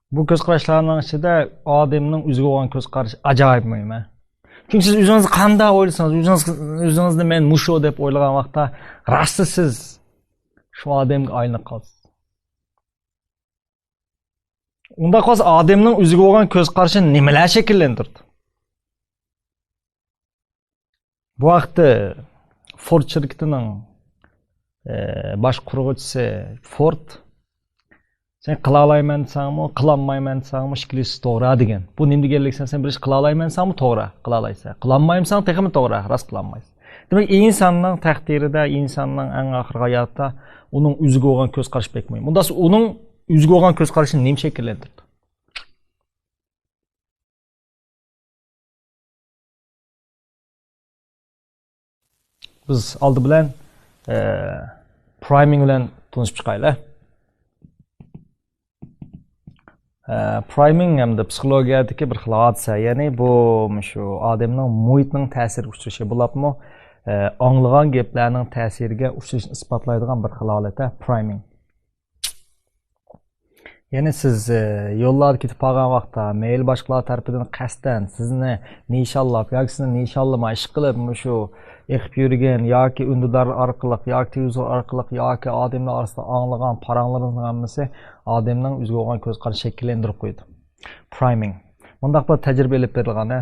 بۇ كۆز قاراشلارنىڭ ئىچىدە ئادەمنىڭ ئۆزىگە بولغان كۆز قارىشى ئاجايىپ مۇھىم، ھە. چۈنكى سىز ئۆزىڭىزنى قانداق ئويلىسىڭىز، ئۆزىڭىز، ئۆزىڭىزنى مەن مۇشۇ دەپ ئويلىغان ۋاقىتتا، راستتا سىز شۇ ئادەمگە ئايلىنىپ قالىسىز. ئۇنداق بولسا ئادەمنىڭ ئۆزىگە بولغان كۆز قارىشىنى نېمىلەر شەكىللەندۈرىدۇ؟ بۇ ھەقتە فورد شىركىتىنىڭ، ئە، باش قۇرغۇچىسى فورد، سەن قىلالايمەن دېسەڭمۇ، قىلالمايمەن دېسەڭمۇ، ئىككىلىسى توغرا دېگەن. بۇ نېمە دېگەنلىك دېسەڭ، سەن بىر ئىش قىلالايمەن دېسەڭمۇ توغرا، قىلالايسەن. قىلالمايمسەن تېخىمۇ توغرا، راست قىلالمايسەن. دېمەك، ئىنساننىڭ تەقدىرىدە، ئىنساننىڭ ئەڭ ئاخىرقى ھاياتىدا ئۇنىڭ ئۆزىگە بولغان كۆز قارىشى بەك مۇھىم. ئۇنداق ئۇنىڭ ئۆزىگە بولغان كۆز قارىشىنى نېمە شەكىللەندۈرىدۇ؟ بىز ئالدى بىلەن، ئە، پرايمىڭ بىلەن تونۇشۇپ چىقايلى. ئە، پرايمىڭ ھەمدە پسىخولوگىيەدىكى بىر خىل ھادىسە، يەنى بۇ مۇشۇ ئادەمنىڭ مۇھىتنىڭ تەسىرىگە ئۇچرىشى بولۇپمۇ، ئە، ئاڭلىغان گەپلەرنىڭ تەسىرىگە ئۇچرىشىنى ئىسپاتلايدىغان بىر خىل ھالەت، پرايمىڭ. يەنى سىز، ئە، يوللاردا كېتىپ قالغان ۋاقىتتا، مەيلى باشقىلار تەرىپىدىن قەستەن سىزنى نىشانلاپ ياكى سىزنى نىشانلىماي ئىشقىلىپ، مۇشۇ ئېقىپ يۈرگەن ياكى ئۈندىدار ئارقىلىق ياكى تېلېۋىزور ئارقىلىق ياكى ئادەملەر ئارىسىدا ئاڭلىغان پاراڭلىرىڭىزنىڭ ھەممىسى ئادەمنىڭ ئۆزىگە بولغان كۆز قارىشىنى شەكىللەندۈرۈپ قويىدۇ. پرايمىڭ. مۇنداق بىر تەجرىبە ئېلىپ بېرىلغان، ھە.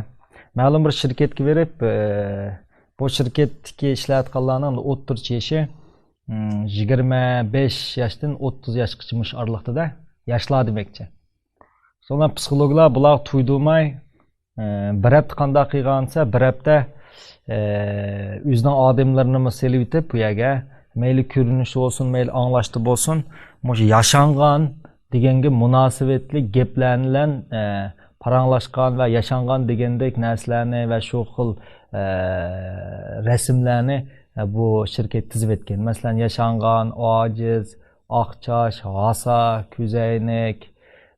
مەلۇم بىر شىركەتكە بېرىپ، ئە، بۇ شىركەتتىكى ئىشلەۋاتقانلارنىڭ ئوتتۇرىچە يېشى، ئىم، يىگىرمە بەش ياشتىن ئوتتۇز ياشقىچە مۇشۇ ئارىلىقتا-دە، ياشلار دېمەكچى. سوڭا پسىخولوگلار بۇلارغا تۇيدۇرماي، ئە، بىر ھەپتە قانداق قىلغان دېسە، بىر ھەپتە، ئە، ئۆزىنىڭ ئادەملىرىنىمۇ سېلىۋېتىپ بۇ يەرگە، مەيلى كۆرۈنۈشتە بولسۇن، مەيلى ئاڭلاشتا بولسۇن، مۇشۇ ياشانغان دېگەنگە مۇناسىۋەتلىك گەپلەرنى بىلەن، ئە، پاراڭلاشقان ۋە ياشانغان دېگەندەك نەرسىلەرنى ۋە شۇ خىل، ئە، رەسىملەرنى، ئە، بۇ شىركەت تىزىۋەتكەن. مەسىلەن، ياشانغان، ئاجىز، ئاق چاچ، ھاسا، كۆزەينەك،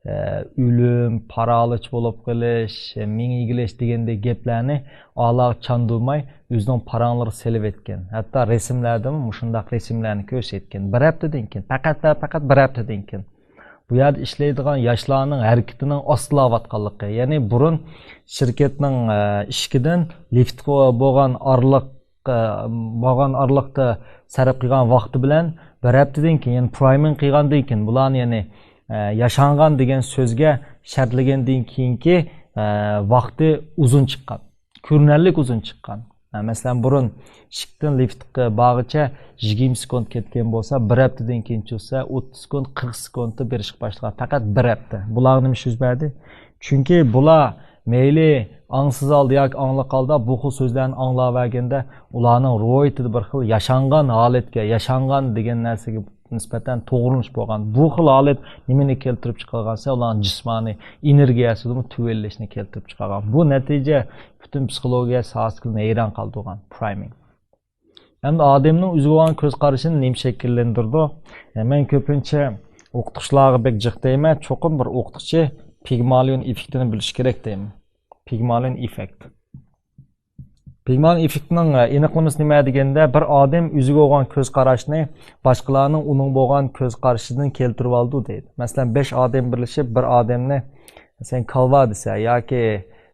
ئە، ئۆلۈم، پارالىچ بولۇپ قېلىش، مېڭە ئېگىلىش دېگەندەك گەپلەرنى ئالاغا چاندۇرماي، ئۆزىنىڭ پاراڭلىرىغا سېلىۋەتكەن. ھەتتا رەسىملەردىمۇ مۇشۇنداق رەسىملەرنى كۆرسەتكەن. بىر ھەپتىدىن كېيىن، پەقەت، پەقەت بىر ھەپتىدىن كېيىن. بۇ يەردە ئىشلەيدىغان ياشلارنىڭ ھەرىكىتىنىڭ ئاستىلاۋاتقانلىقى، يەنى بۇرۇن شىركەتنىڭ، ئە، ئىشىكىدىن لىفتقا بولغان ئارىلىق، ئە، بولغان ئارىلىقتا سەرپ قىلغان ۋاقتى بىلەن بىر ھەپتىدىن كېيىن، يەنى پرايمىنگ قىلغاندىن كېيىن، بۇلارنى يەنى، ئە، ياشانغان دېگەن سۆزگە شەرتلىگەندىن كېيىنكى، ئە، ۋاقتى ئۇزۇن چىققان. كۆرۈنەرلىك ئۇزۇن چىققان. ھە، مەسىلەن، بۇرۇن ئىشىكتىن لىفتقا بارغىچە يىگىرمە سېكۇنت كەتكەن بولسا، بىر ھەپتىدىن كېيىن چۈشسە، ئوتتۇز سېكۇنت، قىرىق سېكۇنتتا بېرىشقا باشلىغان. پەقەت بىر ھەپتە. بۇلارغا نېمە ئىش يۈز بەردى؟ چۈنكى بۇلار مەيلى ئاڭسىز ھالدا ياكى ئاڭلىق ھالدا بۇ خىل سۆزلەرنى ئاڭلاۋەرگەندە، ئۇلارنىڭ روھىيىتىدە بىر خىل ياشانغان ھالەتكە، ياشانغان دېگەن نەرسىگە نىسبەتەن توغرىلىنىش بولغان. بۇ خىل ھالەت نېمىنى كەلتۈرۈپ چىقارغان دېسە، ئۇلارنىڭ جىسمانىي ئېنېرگىيەسىدىمۇ تۆۋەنلەشنى كەلتۈرۈپ چىقارغان. بۇ نەتىجە پۈتۈن پسىخولوگىيە ساھەسىنى ھەيران قالدۇرغان، پرايمىنگ. ئەمدى ئادەمنىڭ ئۆزىگە بولغان كۆز قارىشىنى نېمە شەكىللەندۈرىدۇ؟ مەن كۆپىنچە ئوقۇتقۇچىلارغا بەك جىق دەيمەن، چوقۇم بىر ئوقۇتقۇچى پىگمالىون ئېففېكتىنى بىلىشى كېرەك دەيمەن. پىگمالىون ئېففېكت. پىگمالىون ئېففېكتنىڭ، ئە، ئېنىقلىمىسى نېمە دېگەندە، بىر ئادەم ئۆزىگە بولغان كۆز قاراشنى باشقىلارنىڭ ئۇنىڭغا بولغان كۆز قارىشىدىن كەلتۈرۈۋالىدۇ دەيدۇ. مەسىلەن، بەش ئادەم بىرلىشىپ بىر ئادەمنى سەن كالۋا دېسە ياكى،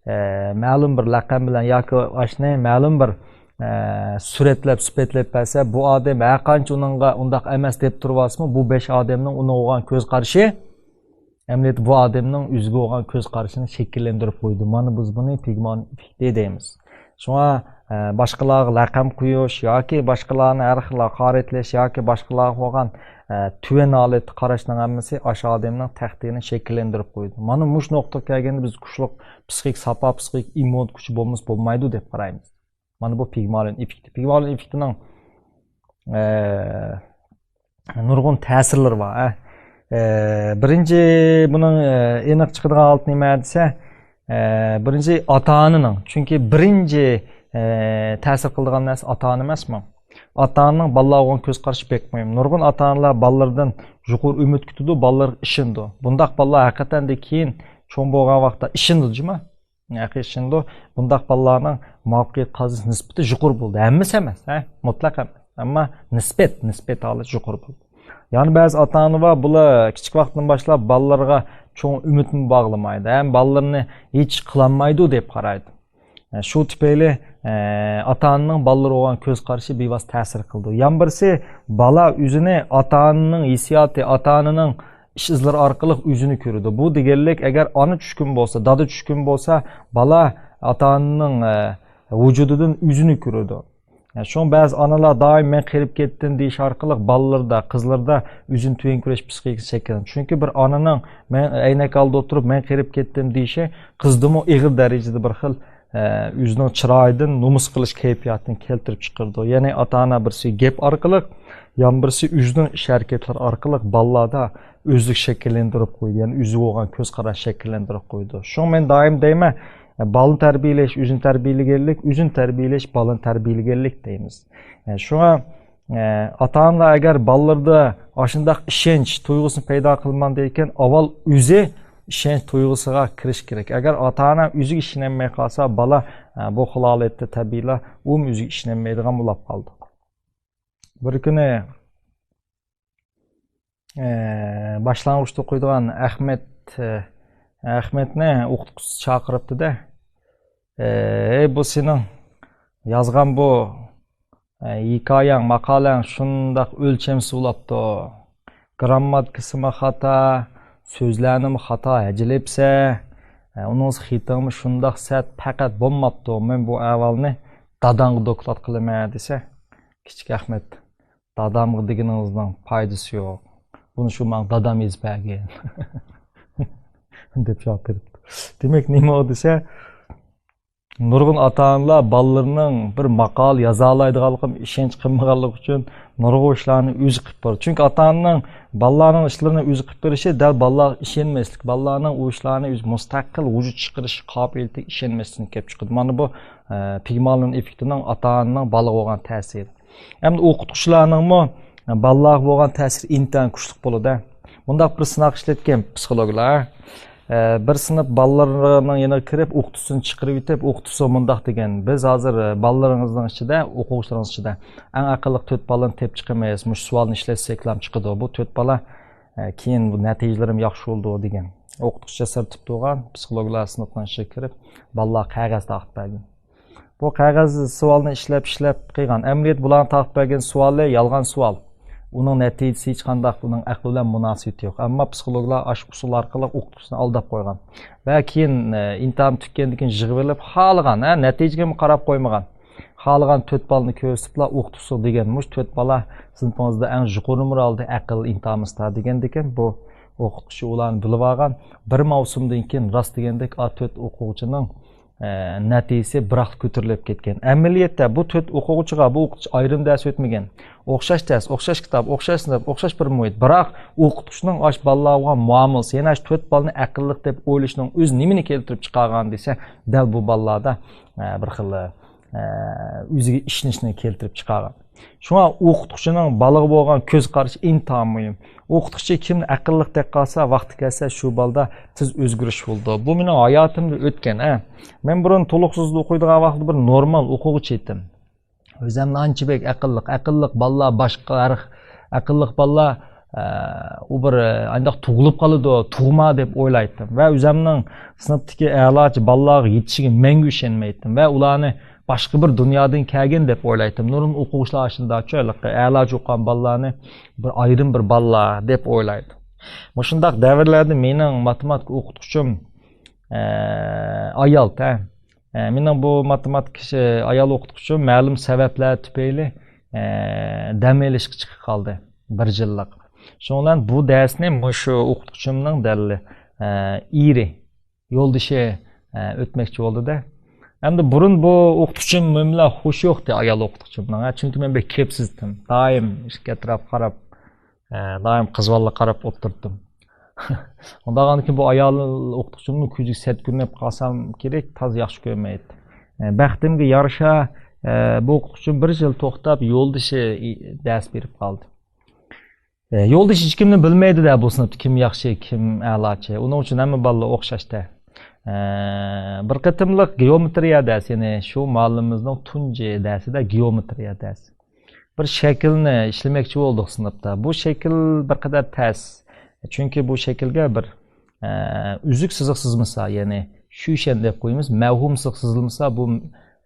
ئە، مەلۇم بىر لەقەم بىلەن ياكى ئاشنى مەلۇم بىر، ئە، سۈرەتلەپ، سۈپەتلەپ بەرسە، بۇ ئادەم ھەر قانچە ئۇنىڭغا ئۇنداق ئەمەس دەپ تۇرۇۋالسىمۇ، بۇ بەش ئادەمنىڭ ئۇنىڭغا بولغان كۆز قارىشى ئەمەلىيەتتە بۇ ئادەمنىڭ ئۆزىگە بولغان كۆز قارىشىنى شەكىللەندۈرۈپ قويىدۇ. مانا بىز بۇنى پىگمالىون ئېففېكتى دەيمىز. شۇڭا، ئە، باشقىلارغا لەقەم قويۇش ياكى باشقىلارنى ھەر خىل ھاقارەتلەش ياكى باشقىلارغا بولغان، ئە، تۆۋەن ھالەتتە قاراشنىڭ ھەممىسى ئاشۇ ئادەمنىڭ تەقدىرىنى شەكىللەندۈرۈپ قويىدۇ. مانا مۇشۇ نۇقتىغا كەلگەندە بىز كۈچلۈك پسىخىك ساپا، پسىخىك ئىممۇنىتېت كۈچى بولمىسا بولمايدۇ دەپ قارايمىز. مانا بۇ پىگمالىيون ئېففېكتى. پىگمالىيون ئېففېكتىنىڭ، ئە، نۇرغۇن تەسىرلىرى بار. ئە، ئە، بىرىنچى بۇنىڭ، ئە، ئېنىق چىقىدىغان ھالىتى نېمە دېسە، ئە، بىرىنچى ئاتا-ئانىنىڭ، چۈنكى بىرىنچى، ئە، تەسىر قىلىدىغان نەرسە ئاتا-ئانا ئەمەسمۇ؟ ئاتا-ئانىنىڭ بالىلارغا بولغان كۆز قارىشى بەك مۇھىم. نۇرغۇن ئاتا-ئانىلار بالىلىرىدىن يۇقىرى ئۈمىد كۈتىدۇ، بالىلىرىغا ئىشىنىدۇ. بۇنداق بالىلار ھەقىقەتەن دە كېيىن چوڭ بولغان ۋاقىتتا ئىشىنىدۇ جۇما. ھەقىقىي ئىشىنىدۇ. بۇنداق بالىلارنىڭ مۇۋەپپەقىيەت قازىنىش نىسبىتى يۇقىرى بولىدۇ. ھەممىسى ئەمەس، ھە؟ مۇتلەق ئەمەس. ئەمما نىسبەت، نىسبەت ھالەت يۇقىرى بولىدۇ. يەنە بەزى ئاتا-ئانا بار، بۇلار كىچىك ۋاقتىدىن باشلاپ بالىلىرىغا چوڭ ئۈمىدمۇ باغلىمايدۇ، ھەم بالىلىرىنى ھېچ قىلالمايدۇ دەپ قارايدۇ. شۇ تۈپەيلى، ئە، ئاتا-ئانىنىڭ بالىلىرىغا بولغان كۆز قارىشى بىۋاسىتە تەسىر قىلىدۇ. يەنە بىرسى، بالا ئۆزىنى ئاتا-ئانىنىڭ ھېسسىياتى، ئاتا-ئانىنىڭ ئىش ئىزلىرى ئارقىلىق ئۆزىنى كۆرىدۇ. بۇ دېگەنلىك، ئەگەر ئانا چۈشكۈن بولسا، دادا چۈشكۈن بولسا، بالا ئاتا-ئانىنىڭ، ئە، ۋۇجۇدىدىن ئۆزىنى كۆرىدۇ. شۇڭا بەزى ئانىلار دائىم «مەن قېرىپ كەتتىم» دېيىش ئارقىلىق بالىلىرىدا، قىزلىرىدا ئۆزىنى تۆۋەن كۆرۈش پسىخىكىسى شەكىللىنىدۇ. چۈنكى بىر ئانىنىڭ «مەن ئەينەك ئالدىدا ئولتۇرۇپ، مەن قېرىپ كەتتىم» دېيىشى قىزدىمۇ ئېغىر دەرىجىدە بىر خىل، ئە، ئۆزىنىڭ چىرايىدىن نومۇس قىلىش كەيپىياتىنى كەلتۈرۈپ چىقىرىدۇ. يەنى ئاتا-ئانا بىرسى گەپ ئارقىلىق، يەنە بىرسى ئۆزىنىڭ ئىش ھەرىكەتلىرى ئارقىلىق بالىلاردا ئۆزلۈك شەكىللەندۈرۈپ قويىدۇ. يەنى ئۆزىگە بولغان كۆز قاراش شەكىللەندۈرۈپ قويىدۇ. شۇڭا مەن دائىم دەيمەن، بالىنى تەربىيەلەش ئۆزىنى تەربىيەلىگەنلىك، ئۆزىنى تەربىيەلەش بالىنى تەربىيەلىگەنلىك دەيمىز. شۇڭا، ئاتا-ئانىلار ئەگەر بالىلىرىدا ئاشۇنداق ئىشەنچ تۇيغۇسىنى پەيدا قىلماقچى ئىكەن، ئاۋۋال ئۆزى ئىشەنچ تۇيغۇسىغا كىرىش كېرەك. ئەگەر ئاتا-ئانا ئۆزىگە ئىشىنەلمەي قالسا، بالا، ئە، بۇ خىل ھالەتتە تەبىئىيلا ئۇمۇ ئۆزىگە ئىشىنەلمەيدىغان بولۇپ قالىدۇ. بىر كۈنى، ئە، باشلانغۇچتا ئوقۇيدىغان ئەخمەت، ئە، ئەخمەتنى ئوقۇتقۇچىسى چاقىرىپتۇ-دە، ئە، «ئەي، بۇ سېنىڭ يازغان بۇ، ئە، ھېكايەڭ، ماقالەڭ شۇنداق ئۆلچەمسىز بولاپتۇ. گىرامماتىكىسىمۇ خاتا، سۆزلەرنىمۇ خاتا ھەجىلەپسە، ئە، ئۇنىڭ خېتىڭمۇ شۇنداق سەت، پەقەت بولماپتۇ. مەن بۇ ئەھۋالنى داداڭغا دوكلات قىلىمەن» دېسە، كىچىك ئەخمەت: «دادامغا دېگىنىڭىزنىڭ پايدىسى يوق. بۇنى شۇ ماڭا دادام يېزىپ بەرگەن» دەپ جاۋاب بېرىپتۇ. دېمەك، نېمە ئۇ دېسە، نۇرغۇن ئاتا-ئانىلار بالىلىرىنىڭ بىر ماقالە يازالايدىغانلىقىغا ئىشەنچ قىلمىغانلىقى ئۈچۈن نۇرغۇن ئىشلارنى ئۆزى قىلىپ بارىدۇ. چۈنكى ئاتا-ئانىنىڭ بالىلارنىڭ ئىشلىرىنى ئۆزى قىلىپ بېرىشى دەل بالىلارغا ئىشەنمەسلىك، بالىلارنىڭ ئۇ ئىشلارنى ئۆزى مۇستەقىل ۋۇجۇد چىقىرىش قابىلىيىتىگە ئىشەنمەسلىكتىن كېلىپ چىقىدۇ. مانا بۇ، ئە، پىگمالىون ئېففېكتىنىڭ ئاتا-ئانىنىڭ بالىغا بولغان تەسىرى. ئەمدى ئوقۇتقۇچىلارنىڭمۇ بالىلارغا بولغان تەسىرى ئىنتايىن كۈچلۈك بولىدۇ. بۇنداق بىر سىناق ئىشلەتكەن پسىخولوگلار. ئە، بىر سىنىپ بالىلىرىنىڭ يېنىغا كىرىپ، ئوقۇتقۇچىسىنى چىقىرىۋېتىپ، ئوقۇتقۇچىسى مۇنداق دېگەن: «بىز ھازىر، ئە، بالىلىرىڭىزنىڭ ئىچىدە، ئوقۇغۇچىلىرىڭىز ئىچىدە ئەڭ ئەقىللىق تۆت بالىنى تېپىپ چىقىمىز. مۇشۇ سوئالنى ئىشلەتسەكلام چىقىدۇ. بۇ تۆت بالا، ئە، كېيىن بۇ نەتىجىلىرىمۇ ياخشى بولىدۇ» دېگەن. ئوقۇتقۇچى سىرتىپ تۇرغان، پسىخولوگلار سىنىپنىڭ ئىچىگە كىرىپ، بالىلارغا قەغەز تارقىتىپ بەرگەن. بۇ قەغەز سوئالنى ئىشلەپ، ئىشلەپ قىلغان. ئەمەلىيەتتە بۇلارنىڭ تارتىپ بەرگەن سوئالى يالغان سوئال. ئۇنىڭ نەتىجىسى ھېچقانداق ئۇنىڭ ئەقلى بىلەن مۇناسىۋىتى يوق. ئەمما پسىخولوگلار ئاشۇ ئۇسۇل ئارقىلىق ئوقۇتقۇچىسىنى ئالداپ قويغان. ۋە كېيىن، ئە، ئىمتىھان پۈتكەندىن كېيىن يىغىۋېلىپ، خالىغان، ھە، نەتىجىگىمۇ قاراپ قويمىغان. خالىغان تۆت بالىنى كۆرسىتىپلا، ئوقۇتقۇچىسى دېگەن، مۇشۇ تۆت بالا سىنىپىڭىزدا ئەڭ يۇقىرى نومۇر ئالدى، ئەقىل ئىمتىھانىمىزدا دېگەندىكىن، بۇ ئوقۇتقۇچى ئۇلارنى بىلىۋالغان. بىر مەۋسۇمدىن كېيىن راست دېگەندەك، ئا، تۆت ئوقۇغۇچىنىڭ ئە، نەتىجىسى بىراقلا كۆتۈرۈلۈپ كەتكەن. ئەمەلىيەتتە بۇ تۆت ئوقۇغۇچىغا بۇ ئوقۇتقۇچى ئايرىم دەرس ئۆتمىگەن. ئوخشاش دەرس، ئوخشاش كىتاب، ئوخشاش سىنىپ، ئوخشاش بىر مۇھىت. بىراق ئوقۇتقۇچىنىڭ ئاش بالىلارغا بولغان مۇئامىلىسى، يەنە ئاش تۆت بالىنى ئەقىللىق دەپ ئويلىشىنىڭ ئۆزى نېمىنى كەلتۈرۈپ چىقارغان دېسە، دەل بۇ بالىلاردا، ئە، بىر خىل، ئە، ئۆزىگە ئىشىنىشنى كەلتۈرۈپ چىقارغان. شۇڭا ئوقۇتقۇچىنىڭ بالىغا بولغان كۆز قارىشى ئىنتايىن مۇھىم. ئوقۇتقۇچى كىمنى ئەقىللىق دەپ قالسا، ۋاقتى كەلسە شۇ بالىدا تېز ئۆزگىرىش بولىدۇ. بۇ مېنىڭ ھاياتىمدا ئۆتكەن، ھە. مەن بۇرۇن تولۇقسىزدا ئوقۇيدىغان ۋاقىتتا بىر نورمال ئوقۇغۇچى ئىدىم. ئۆزۈمنى ئانچە بەك ئەقىللىق، ئەقىللىق بالىلار باشقا ھەر، ئەقىللىق بالىلار، ئە، ئۇ بىر، ئە، ئانداق تۇغۇلۇپ قالىدۇ، تۇغما دەپ ئويلايتتىم. ۋە ئۆزۈمنىڭ سىنىپتىكى ئەلاچى بالىلارغا يېتىشىگە مەڭگۈ ئىشەنمەيتتىم. ۋە ئۇلارنى باشقا بىر دۇنيادىن كەلگەن دەپ ئويلايتتىم. نۇرغۇن ئوقۇغۇچىلار ئاشۇنداقچۇ، ھېلىقى ئەلاچى ئوقۇغان بالىلارنى بىر ئايرىم بىر بالىلار دەپ ئويلايدۇ. مۇشۇنداق دەۋرلەردە مېنىڭ ماتېماتىكا ئوقۇتقۇچۇم، ئە، ئايال، ھە. ئە، مېنىڭ بۇ ماتېماتىكا ئايال ئوقۇتقۇچۇم مەلۇم سەۋەبلەر تۈپەيلى، ئە، دەم ئېلىشقا چىقىپ قالدى بىر يىللىق. شۇنىڭ بىلەن بۇ دەرسنى مۇشۇ ئوقۇتقۇچۇمنىڭ دەل، ئە، ئېرى، يولدىشى، ئە، ئۆتمەكچى بولدى-دە. ئەمدى بۇرۇن بۇ ئوقۇتقۇچىم مەن بىلەن خوشى يوقتى، ئايال ئوقۇتقۇچىمنىڭ. ھە، چۈنكى مەن بەك كەپسىزتىم. دائىم ئىشىككە ئەتراپقا قاراپ، ئە، دائىم قىز بالىلارغا قاراپ ئولتۇراتتىم. ئۇنداقتىن كېيىن بۇ ئايال ئوقۇتقۇچىمنىڭ كۆزىگە سەتكۈنلەپ قالسام كېرەك، تازا ياخشى كۆرمەيتتى. ئە، بەختىمگە يارىشا، ئە، بۇ ئوقۇتقۇچىم بىر يىل توختاپ، يولدىشى دەرس بېرىپ قالدى. ئە، يولدىشى ھېچكىمنى بىلمەيدۇ-دە، بۇ سىنىپتا كىم ياخشى، كىم ئەلاچى. ئۇنىڭ ئۈچۈن ھەممە بالىلار ئوخشاش-دە. ئە، بىر قېتىملىق گېئومېترىيە دەرسى، يەنى شۇ مۇئەللىمىمىزنىڭ تۇنجى دەرسى-دە، گېئومېترىيە دەرسى. بىر شەكىلنى ئىشلىمەكچى بولدۇق سىنىپتا. بۇ شەكىل بىر قەدەر تەس. چۈنكى بۇ شەكىلگە بىر، ئە، ئۈزۈك سىزىق سىزمىسا، يەنى شۈيشەن دەپ قويىمىز، مەۋھۇم سىزىق سىزىلمىسا، بۇ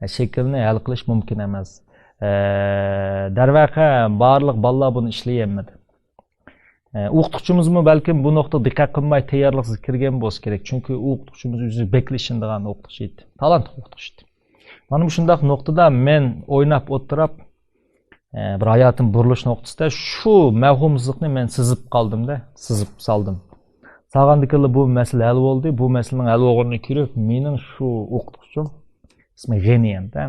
شەكىلنى ھەل قىلىش مۇمكىن ئەمەس. ئە، دەرۋەقە، بارلىق بالىلار بۇنى ئىشلىيەلمىدى. ئە، ئوقۇتقۇچىمىزمۇ بەلكىم بۇ نۇقتىغا دىققەت قىلماي تەييارلىقسىز كىرگەن بولسا كېرەك. چۈنكى ئوقۇتقۇچىمىز ئۆزى بەكلا ئىشىنىدىغان ئوقۇتقۇچى ئىدى. تالانتلىق ئوقۇتقۇچى ئىدى. مانا مۇشۇنداق نۇقتىدا مەن ئويناپ ئولتۇرۇپ، ئە، بىر ھاياتىم بۇرۇلۇش نۇقتىسىدا شۇ مەۋھۇمسىزلىقنى مەن سىزىپ قالدىم-دە، سىزىپ سالدىم. سالغاندىكىنلا بۇ مەسىلە ھەل بولدى. بۇ مەسىلىنىڭ ھەل بولغىنىنى كۆرۈپ، مېنىڭ شۇ ئوقۇتقۇچىم، ئىسمى غېنى ئەمدى،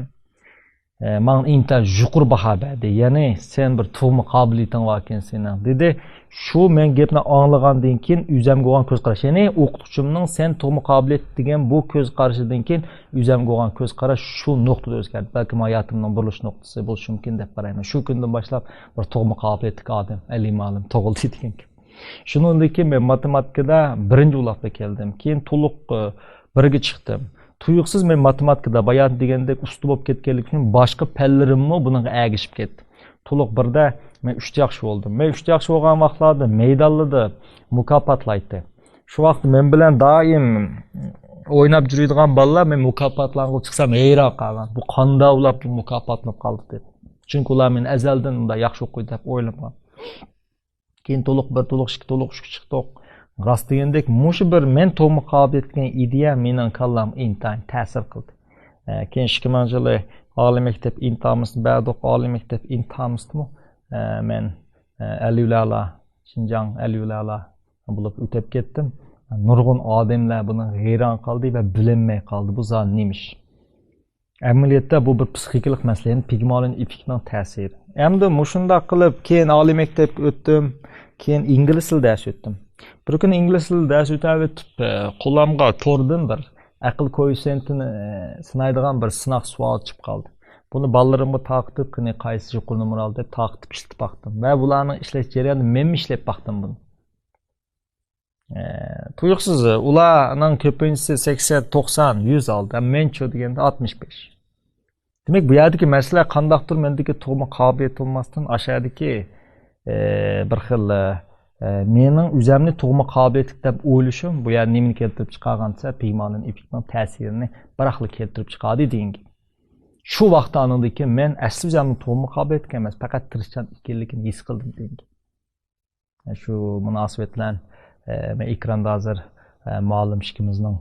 ئە، ماڭا ئىنتايىن يۇقىرى باھا بەردى. يەنى، «سەن بىر تۇغما قابىلىيىتىڭ باركەن سېنىڭ» دېدى. شۇ مەن گەپنى ئاڭلىغاندىن كېيىن ئۆزۈمگە بولغان كۆز قاراش، يەنى ئوقۇتقۇچىمنىڭ «سەن تۇغما قابىلىيەت» دېگەن بۇ كۆز قارىشىدىن كېيىن ئۆزۈمگە بولغان كۆز قاراش شۇ نۇقتىدا ئۆزگەردى. بەلكىم ھاياتىمنىڭ بۇرۇلۇش نۇقتىسى بولۇشى مۇمكىن دەپ قارايمەن. شۇ كۈندىن باشلاپ بىر تۇغما قابىلىيەتلىك ئادەم، ئەلىم ئالىم تۇغۇلدى دېگەن گەپ. شۇنىڭدىن كېيىن مەن ماتېماتىكىدا بىرىنچى بولاپلا كەلدىم. كېيىن تولۇق، ئى، بىرگە چىقتىم. تۇيۇقسىز مەن ماتېماتىكىدا باياتىن دېگەندەك ئۇستا بولۇپ كەتكەنلىكى ئۈچۈن باشقا پەنلىرىممۇ بۇنىڭغا ئەگىشىپ كەتتى. تولۇق بىردە مەن ئۈچتە ياخشى بولدۇم. مەن ئۈچتە ياخشى بولغان ۋاقىتلاردا مەيدانلىدا مۇكاپاتلايتتى. شۇ ۋاقىتتا مەن بىلەن دائىم ئويناپ يۈرىدىغان بالىلار مەن مۇكاپاتلانغىلى چىقسام ھەيران قالغان. «بۇ قانداق ئۇلاپ بۇ مۇكاپاتلىنىپ قالدى؟» دەپ. چۈنكى ئۇلار مېنى ئەزەلدىن بۇنداق ياخشى ئوقۇيدۇ دەپ ئويلىمىغان. كېيىن تولۇق بىر، تولۇق ئىككى، تولۇق ئۈچكە چىقتۇق. راست دېگەندەك، مۇشۇ بىر «مەن تۇغما قابىلىيەت» دېگەن ئىدىيە مېنىڭ كاللامغا ئىنتايىن تەسىر قىلدى. ئە، كېيىن ئىككى مىڭىنچى يىلى ئالىي مەكتەپ ئىمتىھانىمىزنى بەردۇق. ئالىي مەكتەپ ئىمتىھانىمىزدىمۇ، ئە، مەن، ئە، ئەلىۋلەلا، شىنجاڭ ئەلىۋلەلا بولۇپ ئۆتۈپ كەتتىم. نۇرغۇن ئادەملەر بۇنىڭغا ھەيران قالدى ۋە بىلەلمەي قالدى، بۇ زادى نېمە ئىش؟ ئەمەلىيەتتە بۇ بىر پسىخىكىلىق مەسىلە، يەنى پىگمالىيون ئېففېكتنىڭ تەسىرى. ئەمدى مۇشۇنداق قىلىپ، كېيىن ئالىي مەكتەپكە ئۆتتۈم، كېيىن ئىنگلىز تىلى دەرس ئۆتتۈم. بىر كۈنى ئىنگلىز تىلى دەرس ئۆتەۋېتىپ، ئە، قولامغا توردىن بىر ئەقىل كوئېففىتسېنتىنى، ئە، سىنايدىغان بىر سىناق سوئالى چىقىپ قالدى. بۇنى بالىلىرىمغا تارقىتىپ، قېنى قايسى يۇقىرى نومۇر ئالدى دەپ تارقىتىپ ئىشلىتىپ باقتىم. ۋە بۇلارنىڭ ئىشلەش جەريانىدا مەنمۇ ئىشلەپ باقتىم بۇنى. ئە، تۇيۇقسىز ئۇلارنىڭ كۆپىنچىسى سەكسەن، توقسان، يۈز ئالدى. مەنچۇ دېگەندە ئاتمىش بەش. دېمەك، بۇ يەردىكى مەسىلە قانداقتۇر مەندىكى تۇغما قابىلىيەت بولماستىن، ئاشۇ يەردىكى، ئە، بىر خىل، ئە، مېنىڭ ئۆزەمنى تۇغما قابىلىيەتلىك دەپ ئويلىشىم، بۇ يەردە نېمىنى كەلتۈرۈپ چىقارغان دېسە، پىگمالىن ئېففېكتنىڭ تەسىرىنى بىراقلا كەلتۈرۈپ چىقاردى دېگەن گەپ. شۇ ۋاقىتتا ئانىڭدىن كېيىن مەن ئەسلى ئۆزەمنىڭ تۇغما قابىلىيەتلىك ئەمەس، پەقەت تىرىشچان ئىكەنلىكىنى ھېس قىلدىم دېگەن گەپ. شۇ مۇناسىۋەت بىلەن، ئە، مەن ئېكراندا ھازىر، ئە، مۇئەللىم ئىككىمىزنىڭ،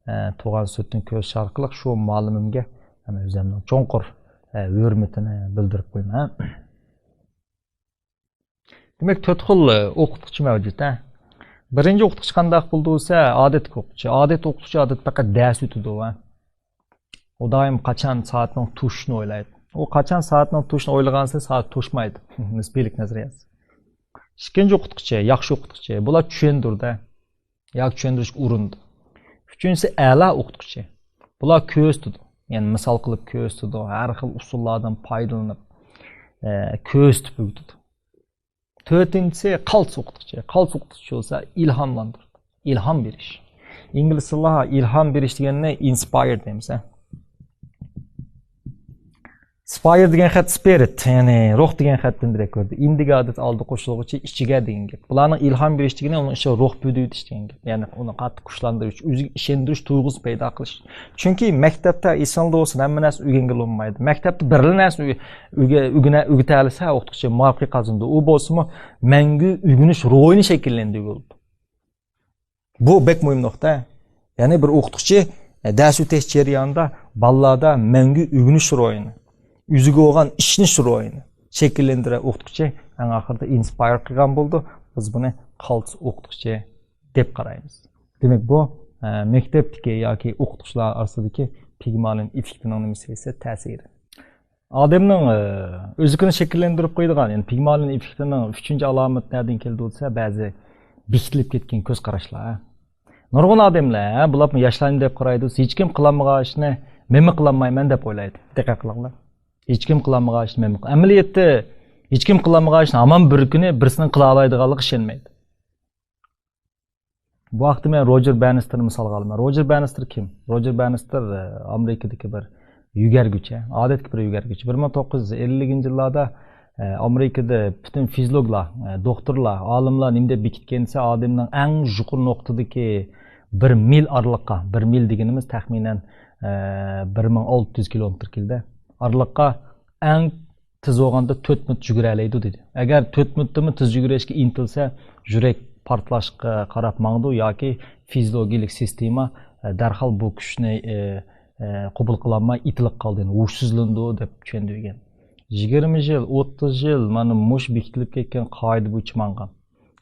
ئە، تۇغان سۈرىتىنى كۆرسىتىش ئارقىلىق شۇ مۇئەللىمىمگە، ئە، ئۆزۈمنىڭ چوڭقۇر، ئە، ھۆرمىتىنى بىلدۈرۈپ قويىمەن. دېمەك، تۆت خىل، ئە، ئوقۇتقۇچى مەۋجۇت، ھە. بىرىنچى ئوقۇتقۇچى قانداق بولىدۇ دېسە، ئادەتتىكى ئوقۇتقۇچى. ئادەتتىكى ئوقۇتقۇچى ئادەتتە پەقەت دەرس ئۆتىدۇ، ھە. ئۇ دائىم قاچان سائەتنىڭ توشۇشىنى ئويلايدۇ. ئۇ قاچان سائەتنىڭ توشۇشىنى ئويلىغانسېرى سائەت توشمايدۇ. نىسپىيلىك نەزەرىيەسى. ئىككىنچى ئوقۇتقۇچى، ياخشى ئوقۇتقۇچى. بۇلار چۈشەندۈرىدۇ ياكى چۈشەندۈرۈشكە ئۇرۇنىدۇ. ئۈچىنچىسى ئەلا ئوقۇتقۇچى. بۇلار كۆرسىتىدۇ. يەنى مىسال قىلىپ كۆرسىتىدۇ. ھەر خىل ئۇسۇللاردىن پايدىلىنىپ، ئە، كۆرسىتىپ ئۆگىتىدۇ. تۆتىنچىسى قالتىس ئوقۇتقۇچى. قالتىس ئوقۇتقۇچى بولسا ئىلھاملاندۇرىدۇ. ئىلھام بېرىش. ئىنگلىز تىلىدا ئىلھام بېرىش دېگەننى ئىنسپاير دەيمىز، ھە. سپاير دېگەن خەت سپىرىت، يەنى روھ دېگەن خەتتىن دېرەك بېرىدۇ. ئىندىگا ئادەت ئالدى قوشۇلغۇچى ئىچىگە دېگەن گەپ. بۇلارنىڭ ئىلھام بېرىش دېگىنى ئۇنىڭ ئىچىگە روھ پۈۋدۈۋېتىش دېگەن گەپ. يەنى ئۇنى قاتتىق كۈچلەندۈرۈش، ئۆزىگە ئىشەندۈرۈش تۇيغۇسى پەيدا قىلىش. چۈنكى مەكتەپتە ئېسىڭلاردا بولسۇن، ھەممە نەرسە ئۆگەنگىلى بولمايدۇ. مەكتەپتە بىرلا نەرسىنى ئۆ-، ئۆگە-، ئۆگىنە-، ئۆگىتەلىسە ئوقۇتقۇچى مۇۋەپپەقىيەت قازىنىدۇ. ئۇ بولسىمۇ مەڭگۈ ئۆگىنىش روھىنى شەكىللەندۈرگىلى بولىدۇ. بۇ بەك مۇھىم نۇقتا. يەنى بىر ئوقۇتقۇچى، ئە، دەرس ئۆتەش جەريانىدا بالىلاردا مەڭگۈ ئۆگىنىش روھىنى، ئۆزىگە بولغان ئىشىنىش روھىنى شەكىللەندۈرە ئوقۇتقۇچى ئەڭ ئاخىرىدا ئىنسپاير قىلغان بولىدۇ. بىز بۇنى قالتىس ئوقۇتقۇچى دەپ قارايمىز. دېمەك، بۇ، ئە، مەكتەپتىكى ياكى ئوقۇتقۇچىلار ئارىسىدىكى پىگمالىن ئېففېكتىنىڭ نېمىسى دېسە تەسىرى. ئادەمنىڭ، ئە، ئۆزلۈكىنى شەكىللەندۈرۈپ قويىدىغان، يەنى پىگمالىن ئېففېكتىنىڭ ئۈچىنچى ئالامىتى نەدىن كەلدى دېسە، بەزى بېكىتىلىپ كەتكەن كۆز قاراشلار. نۇرغۇن ئادەملەر، ھە، بۇلارمۇ ياشلارنى دەپ قارايدۇ، ھېچكىم قىلالمىغان ئىشنى مەنمۇ قىلالمايمەن دەپ ئويلايدۇ. دىققەت قىلىڭلار. ھېچكىم قىلالمىغان ئىشنى مەنمۇ قىل-، ئەمەلىيەتتە ھېچكىم قىلالمىغان ئىشنى ھامان بىر كۈنى بىرسىنىڭ قىلالايدىغانلىقىغا ئىشەنمەيدۇ. بۇ ھەقتە مەن روجېر بەننىستېرنى مىسالغا ئالىمەن. روجېر بەننىستېر كىم؟ روجېر بەننىستېر، ئە، ئامېرىكىدىكى بىر يۈگەرگۈچى، ئادەتتىكى بىر يۈگەرگۈچى. بىر مىڭ توققۇز يۈز ئەللىكىنچى يىللاردا، ئە، ئامېرىكىدا پۈتۈن فىزىولوگلار، ئە، دوختۇرلار، ئالىملار نېمە دەپ بېكىتكەن دېسە، ئادەمنىڭ ئەڭ يۇقىرى نۇقتىدىكى بىر مىل ئارىلىققا، بىر مىل دېگىنىمىز تەخمىنەن، ئە، بىر مىڭ ئالتە يۈز كىلومېتىر كېلىدۇ. ئارىلىققا ئەڭ تېز بولغاندا تۆت مىنۇت يۈگۈرەلەيدۇ دېدى. ئەگەر تۆت مىنۇتتىنمۇ تېز يۈگۈرۈشكە ئىنتىلسە، يۈرەك پارتلاشقا قاراپ ماڭىدۇ ياكى فىزىولوگىيىلىك سىستېما، ئە، دەرھال بۇ كۈچنى، ئە، ئە، قوبۇل قىلالماي ئېتىلىپ قالىدۇ، يەنى ھوشسىزلىنىدۇ دەپ چۈشەندۈرگەن. يىگىرمە يىل، ئوتتۇز يىل مانا مۇشۇ بېكىتىلىپ كەتكەن قائىدە بويىچە ماڭغان.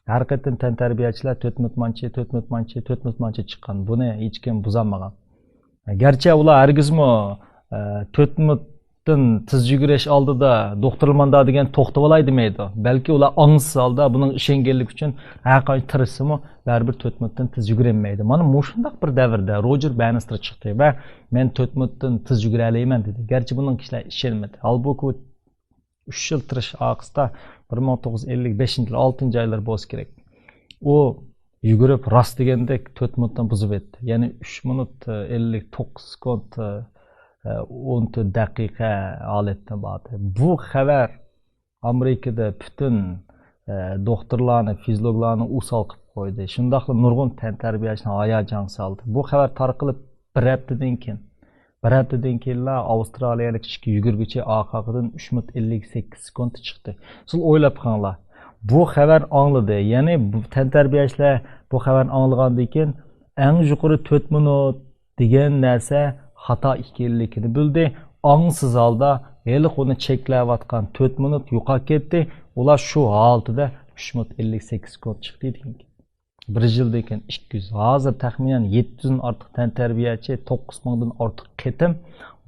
ھەر قېتىم تەنتەربىيەچىلەر تۆت مىنۇت مانچە، تۆت مىنۇت مانچە، تۆت مىنۇت مانچە چىققان. بۇنى ھېچكىم بۇزالمىغان. گەرچە ئۇلار ھەرگىزمۇ، ئە، تۆت مىنۇتتىن تېز يۈگۈرۈش ئالدىدا دوختۇر ماندا دېگەن توختىۋالاي دېمەيدۇ. بەلكى ئۇلار ئاڭسىز ھالدا بۇنىڭغا ئىشەنگەنلىكى ئۈچۈن ھەر قانچە تىرىشسىمۇ بەرىبىر تۆت مىنۇتتىن تېز يۈگۈرەلمەيدۇ. مانا مۇشۇنداق بىر دەۋردە روجېر بەننىستېر چىقتى ۋە مەن تۆت مىنۇتتىن تېز يۈگۈرەلەيمەن دېدى. گەرچە بۇنىڭغا كىشىلەر ئىشەنمىدى. ھالبۇكى ئۇ ئۈچ يىل تىرىش ئارقىسىدا بىر مىڭ توققۇز يۈز ئەللىك بەشىنچى يىل ئالتىنچى ئايلار بولسا كېرەك. ئۇ يۈگۈرۈپ راست دېگەندەك تۆت مىنۇتنى بۇزۇپ ئۆتتى. يەنى ئۈچ مىنۇت، ئە، ئەللىك توققۇز سېكۇنت، ئە، ئە، ئون تۆت دەقىقە ھالەتتە باردى. بۇ خەۋەر ئامېرىكىدا پۈتۈن، ئە، دوختۇرلارنى، فىزىولوگلارنى ئوسال قىلىپ قويدى. شۇنداقلا نۇرغۇن تەنتەربىيەچىنى ھاياجانغا سالدى. بۇ خەۋەر تارقىلىپ بىر ھەپتىدىن كېيىن، بىر ھەپتىدىن كېيىنلا ئاۋسترالىيەلىك ئىككى يۈگۈرگۈچى ئارقا-ئارقىدىن ئۈچ مىنۇت ئەللىك سەككىز سېكۇنت چىقتى. سىز ئويلاپ بېقىڭلار. بۇ خەۋەر ئاڭلىدى. يەنى بۇ تەنتەربىيەچىلەر بۇ خەۋەرنى ئاڭلىغاندىن كېيىن ئەڭ يۇقىرى تۆت مىنۇت دېگەن نەرسە خاتا ئىكەنلىكىنى بىلدى. ئاڭسىز ھالدا ھېلىقى ئۇنى چەكلەۋاتقان تۆت مىنۇت يوقاپ كەتتى. ئۇلار شۇ ھالىتىدە ئۈچ مىنۇت ئەللىك سەككىز سېكۇنت چىقتى دېگەن گەپ. بىر يىلدىن كېيىن ئىككى يۈز، ھازىر تەخمىنەن يەتتە يۈزدىن ئارتۇق تەنتەربىيەچى توققۇز مىڭدىن ئارتۇق قېتىم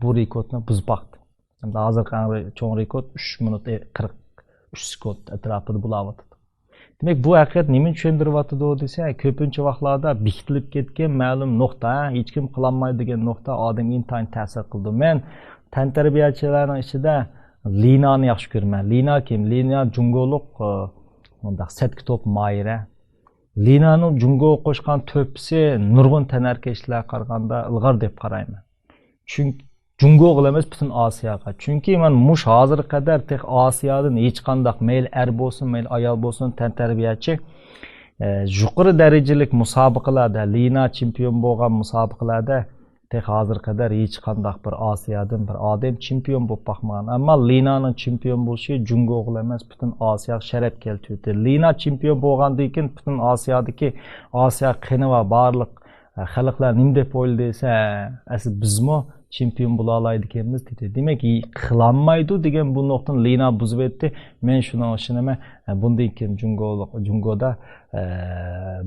بۇ رېكورتنى بۇزۇپ باقتى. ئەمدى ھازىرقى ئەڭ چوڭ رېكورت ئۈچ مىنۇت قىرىق ئۈچ سېكۇنت ئەتراپىدا بولاۋاتىدۇ. دېمەك، بۇ ھەقىقەت نېمىنى چۈشەندۈرۈۋاتىدۇ دېسە، كۆپىنچە ۋاقىتلاردا بېكىتىلىپ كەتكەن مەلۇم نۇقتا، ھېچكىم قىلالمايدۇ دېگەن نۇقتا ئادەمگە ئىنتايىن تەسىر قىلىدۇ. مەن تەنتەربىيەچىلەرنىڭ ئىچىدە لىنانى ياخشى كۆرىمەن. لىنا كىم؟ لىنا جۇڭگولۇق، ئى، مۇنداق سەتكە توپ ماھىرە. لىنانىڭ جۇڭگوغا قوشقان تۆھپىسى نۇرغۇن تەنھەرىكەتچىلەرگە قارىغاندا ئىلغار دەپ قارايمەن. چۈنكى جۇڭگوغىلا ئەمەس، پۈتۈن ئاسىياغا. چۈنكى مانا مۇشۇ ھازىرغا قەدەر تېخى ئاسىيادىن ھېچقانداق، مەيلى ئەر بولسۇن، مەيلى ئايال بولسۇن، تەنتەربىيەچى، ئە، يۇقىرى دەرىجىلىك مۇسابىقىلەردە، لىنا چېمپىيون بولغان مۇسابىقىلەردە تېخى ھازىرغا قەدەر ھېچقانداق بىر ئاسىيادىن بىر ئادەم چېمپىيون بولۇپ باقمىغان. ئەمما لىنانىڭ چېمپىيون بولۇشى جۇڭگوغىلا ئەمەس، پۈتۈن ئاسىياغا شەرەپ كەلتۈردى. لىنا چېمپىيون بولغاندىن كېيىن پۈتۈن ئاسىيادىكى، ئاسىيا قېنى بار بارلىق خەلقلەر نېمە دەپ ئويلىدى دېسە، ئەسلى بىزمۇ چېمپىيون بولالايدىكەنمىز دېدى. دېمەك، قىلالمايدۇ دېگەن بۇ نۇقتىنى لىنا بۇزۇۋەتتى. مەن شۇنىڭغا ئىشىنىمەن. بۇندىن كېيىن جۇڭگو، جۇڭگودا، ئە،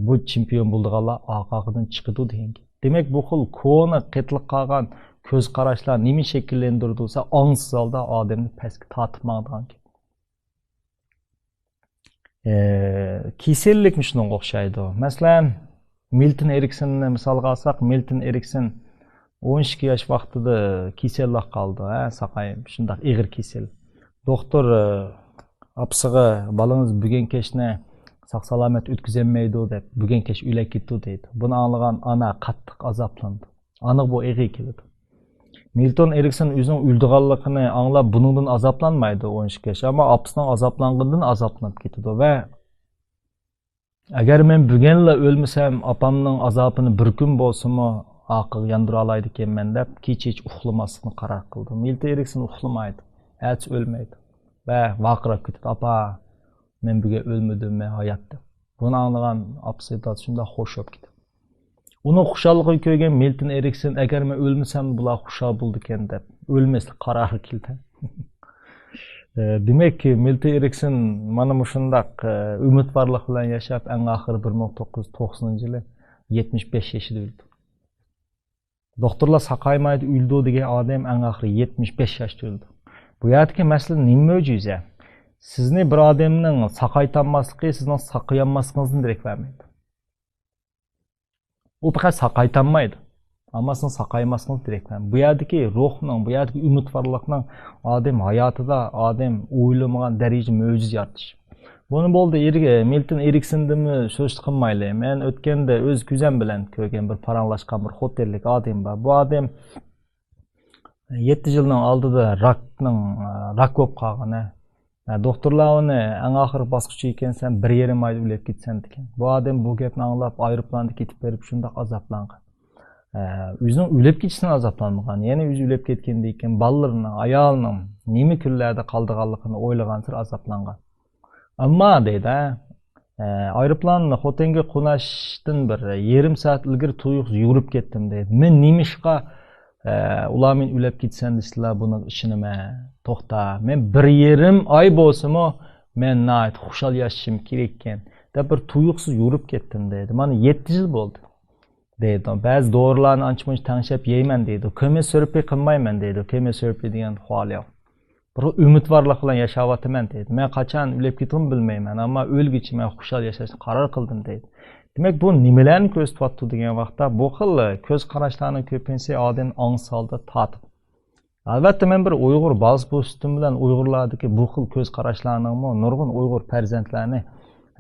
بۇ چېمپىيون بولىدىغانلار ئارقا-ئارقىدىن چىقىدۇ دېگەن گەپ. دېمەك، بۇ خىل كونا قېتىلىپ قالغان كۆز قاراشلار نېمە شەكىللەندۈرىدۇ دېسە، ئاڭسىز ھالدا ئادەمنى پەسكە تارتىپ ماڭىدىغان گەپ. ئە، كېسەللىكمۇ شۇنىڭغا ئوخشايدۇ. مەسىلەن، مىلتون ئېرىكسېننى مىسالغا ئالساق، مىلتون ئېرىكسېن ئون ئىككى ياش ۋاقتىدا كېسەللىك قالدى، ھە، ساقايىپ، شۇنداق ئېغىر كېسەل. دوختۇر، ئە، ئاپىسىغا، «بالىڭىز بۈگۈن كەچنى ساق-سالامەت ئۆتكۈزەلمەيدۇ» دەپ، «بۈگۈن كەچ ئۆلۈپ كېتىدۇ» دەيدۇ. بۇنى ئاڭلىغان ئانا قاتتىق ئازابلاندى. ئانىغا بۇ ئېغىر كېلىدۇ. مىلتون ئېرىكسون ئۆزىنىڭ ئۆلىدىغانلىقىنى ئاڭلاپ، بۇنىڭدىن ئازابلانمايدۇ ئون ئىككى ياش، ئەمما ئاپىسىنىڭ ئازابلانغىنىدىن ئازابلىنىپ كېتىدۇ ۋە «ئەگەر مەن بۈگۈنلا ئۆلمىسەم، ئاپامنىڭ ئازابىنى بىر كۈن بولسىمۇ ئارقىغا ياندۇرالايدىكەنمەن» دەپ، كېچە ھېچ ئۇخلىماسلىقنى قارار قىلدى. مىلتون ئېرىكسون ئۇخلىمايدۇ. ئەتىسى ئۆلمەيدۇ. ۋە ۋارقىراپ كېتىدۇ: «ئاپا، مەن بۈگۈن ئۆلمىدىم، مەن ھايات» دەپ. بۇنى ئاڭلىغان ئاپىسى، دادىسى شۇنداق خوش بولۇپ كېتىدۇ. ئۇنىڭ خۇشاللىقىنى كۆرگەن مىلتون ئېرىكسون: «ئەگەر مەن ئۆلمىسەم، بۇلار خۇشال بولىدىكەن» دەپ، ئۆلمەسلىك قارارىغا كېلىدۇ. ئە، دېمەك، مىلتون ئېرىكسون مانا مۇشۇنداق، ئە، ئۈمىدۋارلىق بىلەن ياشاپ، ئەڭ ئاخىرى بىر مىڭ توققۇز يۈز توقسىنىنچى يىلى يەتمىش بەش يېشىدا ئۆلدى. دوختۇرلار «ساقايمايدۇ، ئۆلىدۇ» دېگەن ئادەم ئەڭ ئاخىرى يەتمىش بەش ياشتا ئۆلدى. بۇ يەردىكى مەسىلە نېمە مۆجىزە؟ سىزنى بىر ئادەمنىڭ ساقايتالماسلىقى سىزنىڭ ساقىيالماسلىقىڭىزدىن دېرەك بەرمەيدۇ. ئۇ پەقەت ساقايتالمايدۇ. ئەمما سىزنىڭ ساقايماسلىقىڭىز دېرەك بەرمەيدۇ. بۇ يەردىكى روھنىڭ، بۇ يەردىكى ئۈمىدۋارلىقنىڭ ئادەم ھاياتىدا ئادەم ئويلىمىغان دەرىجىدە مۆجىزە يارىتىش. بۇنى بولدى، ئېرىك-، مىلتون ئېرىكسندىنمۇ سۆز قىلمايلى. مەن ئۆتكەندە ئۆز كۆزۈم بىلەن كۆرگەن بىر پاراڭلاشقان بىر خوتەنلىك ئادەم بار. بۇ ئادەم يەتتە يىلنىڭ ئالدىدا راكنىڭ، راك بولۇپ قالغان، ھە. دوختۇرلار ئۇنى، «ئەڭ ئاخىرقى باسقۇچ ئىكەنسەن، بىر يېرىم ئايدا ئۆلۈپ كېتىسەن» دېگەن. بۇ ئادەم بۇ گەپنى ئاڭلاپ، ئايروپىلاندا كېتىپ بېرىپ شۇنداق ئازابلانغان. ئە، ئۆزىنىڭ ئۆلۈپ كېتىشىدىن ئازابلانمىغان، يەنە ئۆزى ئۆلۈپ كەتكەندىن كېيىن بالىلىرىنىڭ، ئايالىنىڭ نېمە كۈنلەردە قالىدىغانلىقىنى ئويلىغانسېرى ئازابلانغان. ئەمما دەيدۇ، ئە، ئايروپىلان خوتەنگە قونۇشتىن بىر يېرىم سائەت ئىلگىرى تۇيۇقسىز يۈگۈرۈپ كەتتىم دەيدۇ. مەن نېمىشقا، ئە، ئۇلار مېنى ئۆلۈپ كېتىسەن دېسىلا بۇنىڭغا ئىشىنىمەن. توختا، مەن بىر يېرىم ئاي بولسىمۇ مەن ناھايىتى خۇشال ياشىشىم كېرەككەن دەپ بىر تۇيۇقسىز يۈگۈرۈپ كەتتىم دەيدۇ. مانا يەتتە يىل بولدى. دەيدۇ. بەزى دورىلارنى ئانچە-مۇنچە تەڭشەپ يەيمەن دەيدۇ. كېموتېراپىيە قىلمايمەن دەيدۇ. كېموتېراپىيە دېگەن خۇالياۋ. بىر ئۈمىدۋارلىق بىلەن ياشاۋاتىمەن دەيدۇ. مەن قاچان ئۆلۈپ كېتىمنى بىلمەيمەن، ئەمما ئۆلگۈچە مەن خۇشال ياشاشنى قارار قىلدىم دەيدۇ. دېمەك، بۇ نېمىلەرنى كۆرسىتىۋاتىدۇ دېگەن ۋاقىتتا، بۇ خىل كۆز قاراشلارنىڭ كۆپىنچىسى ئادەمنى ئاڭسىز ھالدا تارتىدۇ. ئەلۋەتتە، مەن بىر ئۇيغۇر بالىسى بولۇشۇم بىلەن ئۇيغۇرلاردىكى بۇ خىل كۆز قاراشلارنىڭمۇ نۇرغۇن ئۇيغۇر پەرزەنتلەرنى،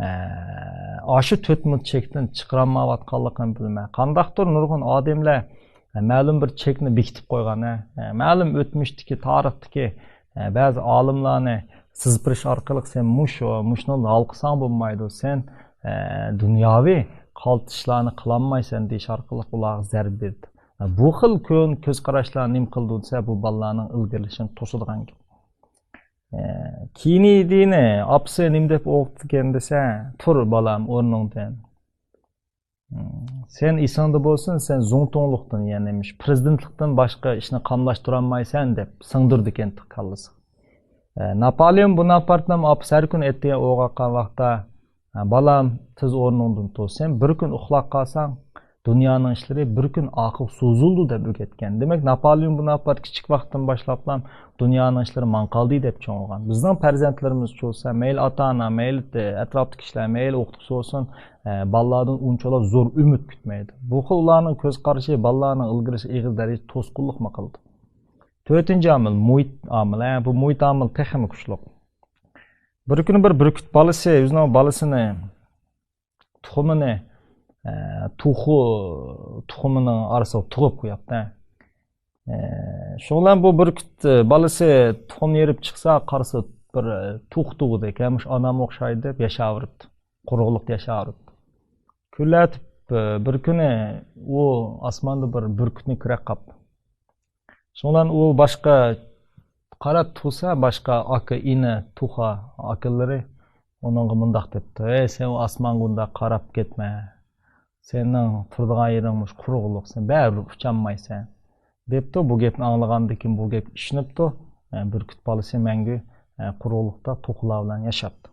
ئە، ئاشۇ تۆت مۇت چەكتىن چىقىرالمايۋاتقانلىقىنى بىلىمەن. قانداقتۇر نۇرغۇن ئادەملەر، ئە، مەلۇم بىر چەكنى بېكىتىپ قويغان، ئە، مەلۇم ئۆتمۈشتىكى، تارىختىكى، ئە، بەزى ئالىملارنى سىزىپ بېرىش ئارقىلىق سەن مۇشۇ، مۇشۇنى ھالقىساڭ بولمايدۇ، سەن، ئە، دۇنياۋى قالتىشلارنى قىلالمايسەن دېيىش ئارقىلىق ئۇلارغا زەربە بېرىدۇ. بۇ خىل كۆن-، كۆز قاراشلار نېمە قىلىدۇ دېسە، بۇ بالىلارنىڭ ئىلگىرىلىشىنى توسىدىغان گەپ. ئە، كېيىن دېيىنى ئاپىسى نېمە دەپ ئويغىتىدىكەن دېسە، «تۇر بالام ئورنۇڭدىن. سەن ئېسىڭدە بولسۇن، سەن زۇڭتۇڭلۇقتىن، يەنى نېمىش، پىرېزىدېنتلىقتىن باشقا ئىشنى قاملاشتۇرالمايسەن» دەپ سىڭدۈرىدىكەن كاللىسىغا. ئە، ناپالېئون بوناپارتنىڭ ئاپىسى ھەر كۈنى ئەتىگەن ئويغاققان ۋاقىتتا، «ھە، بالام، تېز ئورنۇڭدىن تۇر. سەن بىر كۈن ئۇخلاپ قالساڭ، دۇنيانىڭ ئىشلىرى بىر كۈن ئارقىغا سوزۇلىدۇ» دەپ ئۆگەتكەن. دېمەك، ناپالېئون بوناپارت كىچىك ۋاقتىدىن باشلاپلا دۇنيانىڭ ئىشلىرى ماڭقالدى دەپ چوڭ بولغان. بىزنىڭ پەرزەنتلىرىمىز چولسا، مەيلى ئاتا-ئانا، مەيلى ئەتراپتىكى كىشىلەر، مەيلى ئوقۇتقۇچى بولسۇن، ئە، بالىلاردىن ئۇنچىۋالا زور ئۈمىد كۈتمەيدۇ. بۇ خىل ئۇلارنىڭ كۆز قارىشى بالىلارنىڭ ئىلگىرىلىشىگە ئېغىر دەرىجىدە توسقۇنلۇقمۇ قىلىدۇ. تۆتىنچى ئامىل، مۇھىت ئامىلى. ھە، بۇ مۇھىت ئامىلى تېخىمۇ كۈچلۈك. بىر كۈنى بىر بۈركۈت بالىسى ئۆزىنىڭ بالىسىنى تۇخۇمىنى، ئە، توخۇ تۇخۇمىنىڭ ئارىسىغا تۇغۇپ قوياتتى. ئە، شۇنىڭ بىلەن بۇ بۈركۈت، ئە، بالىسى تۇخۇم يېرىپ چىقسا، قارىسا بىر، ئە، توخۇ تۇغدى ئىكەن، مۇشۇ ئانام ئوخشايدۇ دەپ ياشاۋېرىپتۇ. قۇرۇقلۇقتا ياشاۋېرىپتۇ. كۈنلەر ئۆتۈپ، ئە، بىر كۈنى ئۇ ئاسماندا بىر بۈركۈتنى كۆرۈپ قاپتۇ. شۇنىڭ بىلەن ئۇ باشقا قاراپ تۇرسا، باشقا ئاكا، ئىنى، توخۇ ئاكىلىرى ئۇنىڭغا مۇنداق دەپتۇ: «ھەي، سەن ئۇ ئاسمانغا ئۇنداق قاراپ كەتمە. سېنىڭ تۇرىدىغان يېرىڭ مۇشۇ قۇرۇقلۇق، سەن بەرىبىر ئۇچالمايسەن» دەپتۇ. بۇ گەپنى ئاڭلىغاندىن كېيىن بۇ گەپكە ئىشىنىپتۇ. ئە، بۈركۈت بالىسى مەڭگۈ، ئە، قۇرۇقلۇقتا توخۇلار بىلەن ياشاپتۇ.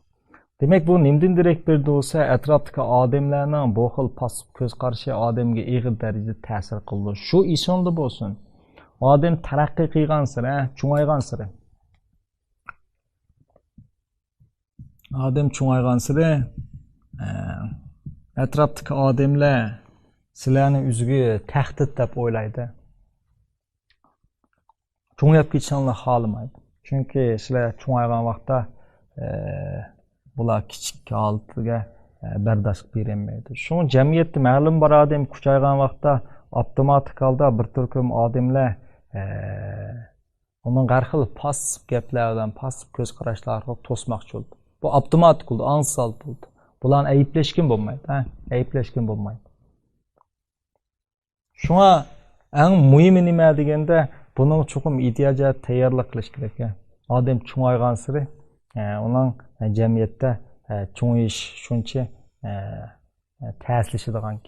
دېمەك، بۇ نېمىدىن دېرەك بېرىدۇ دېسە، ئەتراپتىكى ئادەملەرنىڭ بۇ خىل پاسسىپ كۆز قارىشى ئادەمگە ئېغىر دەرىجىدە تەسىر قىلىدۇ. شۇ ئېسىڭدە بولسۇن. ئادەم تەرەققىي قىلغانسېرى، چوڭايغانسېرى، ئادەم چوڭايغانسېرى، ئە، ئەتراپتىكى ئادەملەر سىلەرنى ئۆزىگە تەھدىت دەپ ئويلايدۇ. چوڭىيىپ كېتىشىڭلارنى خالىمايدۇ. چۈنكى سىلەر چوڭايغان ۋاقىتتا، ئە، بۇلار كىچىك ھالىتىگە، ئە، بەرداشلىق بېرەلمەيدۇ. شۇڭا جەمئىيەتتە مەلۇم بىر ئادەم كۈچەيگەن ۋاقىتتا ئاپتوماتىك ھالدا بىر تۈركۈم ئادەملەر، ئە، ئۇنىڭ ھەر خىل پاسسىپ گەپلەر بىلەن، پاسسىپ كۆز قاراشلار ئارقىلىق توسماقچى بولىدۇ. بۇ ئاپتوماتىك بولىدۇ، ئاڭسىز ھالدا بولىدۇ. بۇلارنى ئەيىبلەشكىمۇ بولمايدۇ، ھە؟ ئەيىبلەشكىمۇ بولمايدۇ. شۇڭا ئەڭ مۇھىمى نېمە دېگەندە، بۇنىڭغا چوقۇم ئىدىيە جەھەتتە تەييارلىق قىلىش كېرەك. ئادەم چوڭايغانسېرى، ئە، ئۇنىڭ جەمئىيەتتە، ئە، چوڭىيىش شۇنچە، ئە، ئە، تەسلىشىدىغان.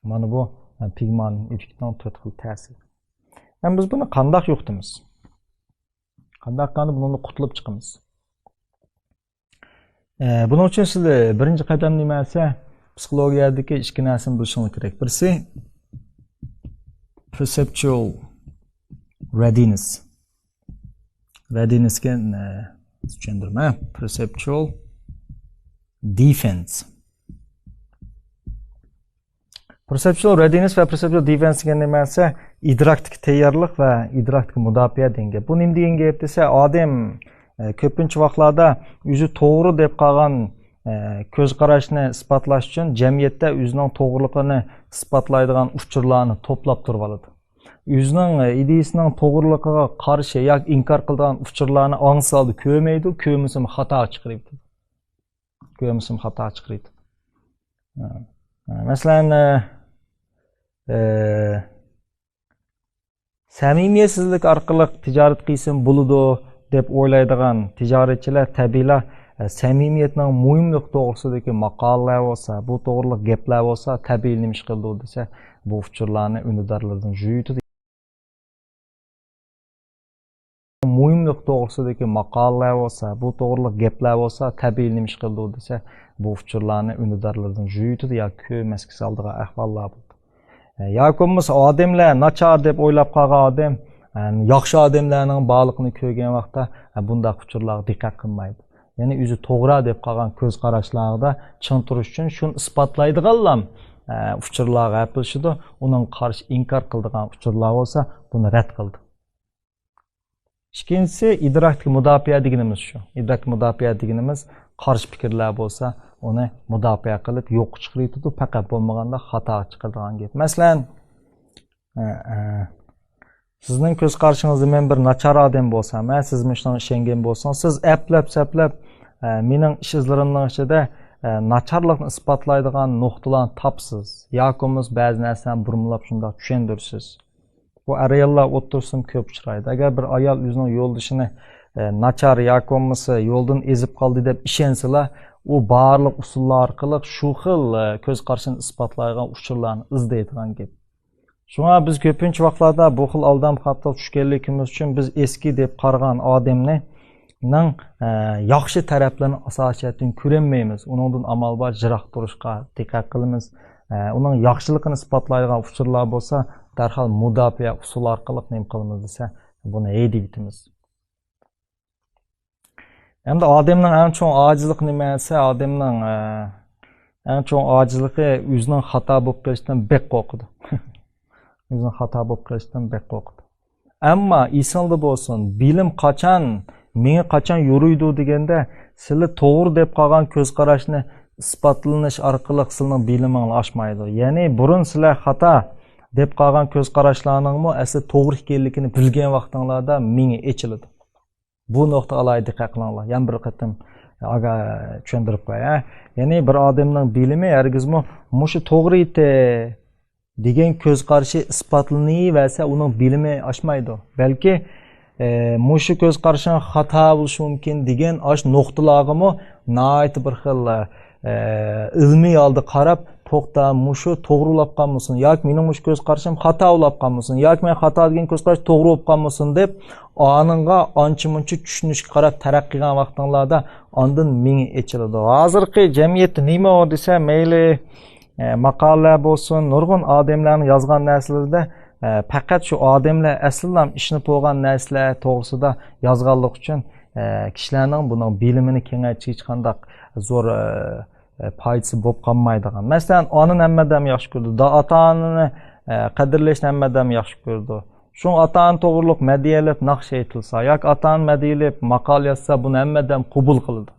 مانا بۇ، ئە، پىگمالىيون ئېففېكتىنىڭ تۆت خىل تەسىرى. ئەمما بىز بۇنى قانداق يوقىتىمىز؟ قانداق قىلغاندا بۇنىڭدىن قۇتۇلۇپ چىقىمىز؟ ئە، بۇنىڭ ئۈچۈن سىز بىرىنچى قەدەم نېمە دېسە، پسىخولوگىيەدىكى ئىككى نەرسىنى بىلىشىڭىز كېرەك. بىرسى، perceptual readiness. Readiness دېگەن، ئە، چۈشەندۈرمە. Perceptual defense. Perceptual readiness ۋە perceptual defense دېگەن نېمە دېسە، ئىدراكتىكى تەييارلىق ۋە ئىدراكتىكى مۇداپىئە دېگەن گەپ. بۇ نېمە دېگەن گەپ دېسە، ئادەم، ئە، كۆپىنچە ۋاقىتلاردا ئۆزى توغرا دەپ قالغان، ئە، كۆز قاراشنى ئىسپاتلاش ئۈچۈن جەمئىيەتتە ئۆزىنىڭ توغرىلىقىنى ئىسپاتلايدىغان ئۇچۇرلارنى توپلاپ تۇرۇۋالىدۇ. ئۆزىنىڭ، ئە، ئىدىيىسىنىڭ توغرىلىقىغا قارشى ياكى ئىنكار قىلىدىغان ئۇچۇرلارنى ئاڭسىز ھالدا كۆرمەيدۇ، كۆرمىسىمۇ خاتا چىقىرىۋېتىدۇ. كۆرمىسىمۇ خاتا چىقىرىدۇ. ھە. ھە، مەسىلەن، ئە، ئە، سەمىمىيەتسىزلىك ئارقىلىق تىجارەت قىلسىمۇ بولىدۇ دەپ ئويلايدىغان تىجارەتچىلەر تەبىئىيلا، ئە، سەمىمىيەتنىڭ مۇھىملىقى توغرىسىدىكى ماقالىلەر بولسا، بۇ توغرىلىق گەپلەر بولسا، تەبىئىي نېمە ئىش قىلىدۇ دېسە، بۇ ئۇچۇرلارنى ئۈندىدارلىرىدىن يۇيۇۋېتىدۇ. مۇھىملىق توغرىسىدىكى ماقالىلەر بولسا، بۇ توغرىلىق گەپلەر بولسا، تەبىئىي نېمە ئىش قىلىدۇ دېسە، بۇ ئۇچۇرلارنى ئۈندىدارلىرىدىن يۇيۇۋېتىدۇ ياكى كۆرمەسكە سالىدىغان ئەھۋاللار بولىدۇ. ئە، ياكى بولمىسا ئادەملەر ناچار دەپ ئويلاپ قالغان ئادەم، ئە، ياخشى ئادەملەرنىڭ بارلىقىنى كۆرگەن ۋاقىتتا، ئە، بۇنداق ئۇچۇرلارغا دىققەت قىلمايدۇ. يەنى ئۆزى توغرا دەپ قالغان كۆز قاراشلاردا چىڭ تۇرۇش ئۈچۈن شۇنى ئىسپاتلايدىغانلام، ئە، ئۇچۇرلارغا ھەپىلىشىدۇ. ئۇنىڭغا قارشى ئىنكار قىلىدىغان ئۇچۇرلار بولسا، بۇنى رەت قىلىدۇ. ئىككىنچىسى، ئىدراكتىكى مۇداپىئە دېگىنىمىز شۇ. ئىدراكتىكى مۇداپىئە دېگىنىمىز قارشى پىكىرلەر بولسا، ئۇنى مۇداپىئە قىلىپ يوققا چىقىرىۋېتىدۇ، پەقەت بولمىغاندا خاتاغا چىقىرىدىغان گەپ. مەسىلەن، ئە، ئە، سىزنىڭ كۆز قارىشىڭىزدا مەن بىر ناچار ئادەم بولسام، ئە، سىز مۇشۇنىڭغا ئىشەنگەن بولسىڭىز، سىز ئەپلەپ-سەپلەپ، ئە، مېنىڭ ئىش ئىزلىرىمنىڭ ئىچىدە، ئە، ناچارلىقنى ئىسپاتلايدىغان نۇقتىلارنى تاپىسىز. ياكى بولمىسا بەزى نەرسىلەرنى بۇرمىلاپ شۇنداق چۈشەندۈرىسىز. بۇ ئەر-ئاياللار ئوتتۇرىسىدىمۇ كۆپ ئۇچرايدۇ. ئەگەر بىر ئايال ئۆزىنىڭ يولدىشىنى، ئە، ناچار ياكى بولمىسا يولدىن ئېزىپ قالدى دەپ ئىشەنسىلا، ئۇ بارلىق ئۇسۇللار ئارقىلىق شۇ خىل، ئە، كۆز قارىشىنى ئىسپاتلايدىغان ئۇچۇرلارنى ئىزدەيدىغان گەپ. شۇڭا بىز كۆپىنچە ۋاقىتلاردا بۇ خىل ئالدام خاتالىققا چۈشكەنلىكىمىز ئۈچۈن بىز ئەسكى دەپ قارىغان ئادەمنىڭ، ئە، ياخشى تەرەپلىرىنى ئاساسىي جەھەتتىن كۆرەلمەيمىز. ئۇنىڭدىن ئامال بار جىراق تۇرۇشقا دىققەت قىلىمىز. ئە، ئۇنىڭ ياخشىلىقىنى ئىسپاتلايدىغان ئۇچۇرلار بولسا، دەرھال مۇداپىئە ئۇسۇلى ئارقىلىق نېمە قىلىمىز دېسە، بۇنى ھەيدىۋېتىمىز. ئەمدى ئادەمنىڭ ئەڭ چوڭ ئاجىزلىقى نېمە دېسە، ئادەمنىڭ، ئە، ئەڭ چوڭ ئاجىزلىقى ئۆزىنىڭ خاتا بولۇپ قېلىشتىن بەك قورقىدۇ. ئۆزىنىڭ خاتا بولۇپ قېلىشتىن بەك قورقىدۇ. ئەمما ئېسىڭلاردا بولسۇن، بىلىم قاچان، مېڭە قاچان يورۇيدۇ دېگەندە، سىلى توغرا دەپ قالغان كۆز قاراشنى ئىسپاتلىنىش ئارقىلىق سىلىنىڭ بىلىمىڭلار ئاشمايدۇ. يەنى بۇرۇن سىلەر خاتا دەپ قالغان كۆز قاراشلارنىڭمۇ ئەسلى توغرا ئىكەنلىكىنى بىلگەن ۋاقتىڭلاردا مېڭە ئېچىلىدۇ. بۇ نۇقتىغا ئالاھىدە دىققەت قىلىڭلار. يەنە بىر قېتىم ئاگا-، چۈشەندۈرۈپ قوياي. يەنى بىر ئادەمنىڭ بىلىمى ھەرگىزمۇ مۇشۇ توغرا ئىدى دېگەن كۆز قارىشى ئىسپاتلىنىۋەرسە، ئۇنىڭ بىلىمى ئاشمايدۇ. بەلكى، ئە، مۇشۇ كۆز قارىشىڭ خاتا بولۇشى مۇمكىن دېگەن ئاش نۇقتىلارغىمۇ ناھايىتى بىر خىل، ئە، ئىلمىي ھالدا قاراپ، توختا، مۇشۇ توغرا بولاپ قالمىسۇن ياكى مېنىڭ مۇشۇ كۆز قارىشىم خاتا بولاپ قالمىسۇن ياكى مەن خاتا دېگەن كۆز قاراش توغرا بولۇپ قالمىسۇن دەپ، ئانىڭغا ئانچە-مۇنچە چۈشىنىشكە قاراپ تەرەققىي قىلغان ۋاقتىڭلاردا ئاندىن مېڭە ئېچىلىدۇ. ھازىرقى جەمئىيەتتە نېمە دېسە، مەيلى، ئە، ماقالىلەر بولسۇن، نۇرغۇن ئادەملەرنىڭ يازغان نەرسىلىرىدە، ئە، پەقەت شۇ ئادەملەر ئەسلىدىن ئىشىنىپ بولغان نەرسىلەر توغرىسىدا يازغانلىقى ئۈچۈن، ئە، كىشىلەرنىڭ بۇنىڭ بىلىمىنى كېڭەيتىشكە ھېچقانداق زور، ئە، ئە، پايدىسى بولۇپ قالمايدىغان. مەسىلەن، ئانىنى ھەممە ئادەم ياخشى كۆرىدۇ. دا-، ئاتا-ئانىنى، ئە، قەدىرلەشنى ھەممە ئادەم ياخشى كۆرىدۇ. شۇڭا ئاتا-ئانا توغرۇلۇق مەدھىيەلەپ ناخشا ئېيتىلسا ياكى ئاتا-ئانا مەدھىيەلەپ ماقالە يازسا، بۇنى ھەممە ئادەم قوبۇل قىلىدۇ.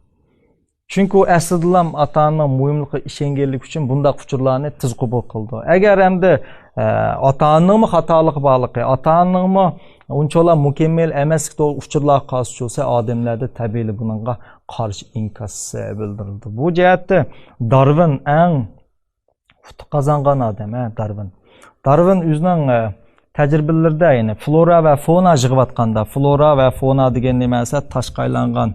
چۈنكى ئۇ ئەسلىدىنلا ئاتا-ئانىنىڭ مۇھىملىقىغا ئىشەنگەنلىكى ئۈچۈن بۇنداق ئۇچۇرلارنى تېز قوبۇل قىلىدۇ. ئەگەر ئەمدى، ئە، ئاتا-ئانىنىڭمۇ خاتالىقى بارلىقى، ئاتا-ئانىنىڭمۇ ئۇنچىۋالا مۇكەممەل ئەمەسلىكى توغرا ئۇچۇرلار قالسا چۈشسە، ئادەملەردە تەبىئىيلا بۇنىڭغا قارشى ئىنكاس بىلدۈرۈلىدۇ. بۇ جەھەتتە دارۋىن ئەڭ ئۇتۇق قازانغان ئادەم، ھە، دارۋىن. دارۋىن ئۆزىنىڭ، ئە، تەجرىبىلىرىدە، يەنى فلورا ۋە فونا يىغىۋاتقاندا، فلورا ۋە فونا دېگەن نېمە دېسە، تاشقا ئايلانغان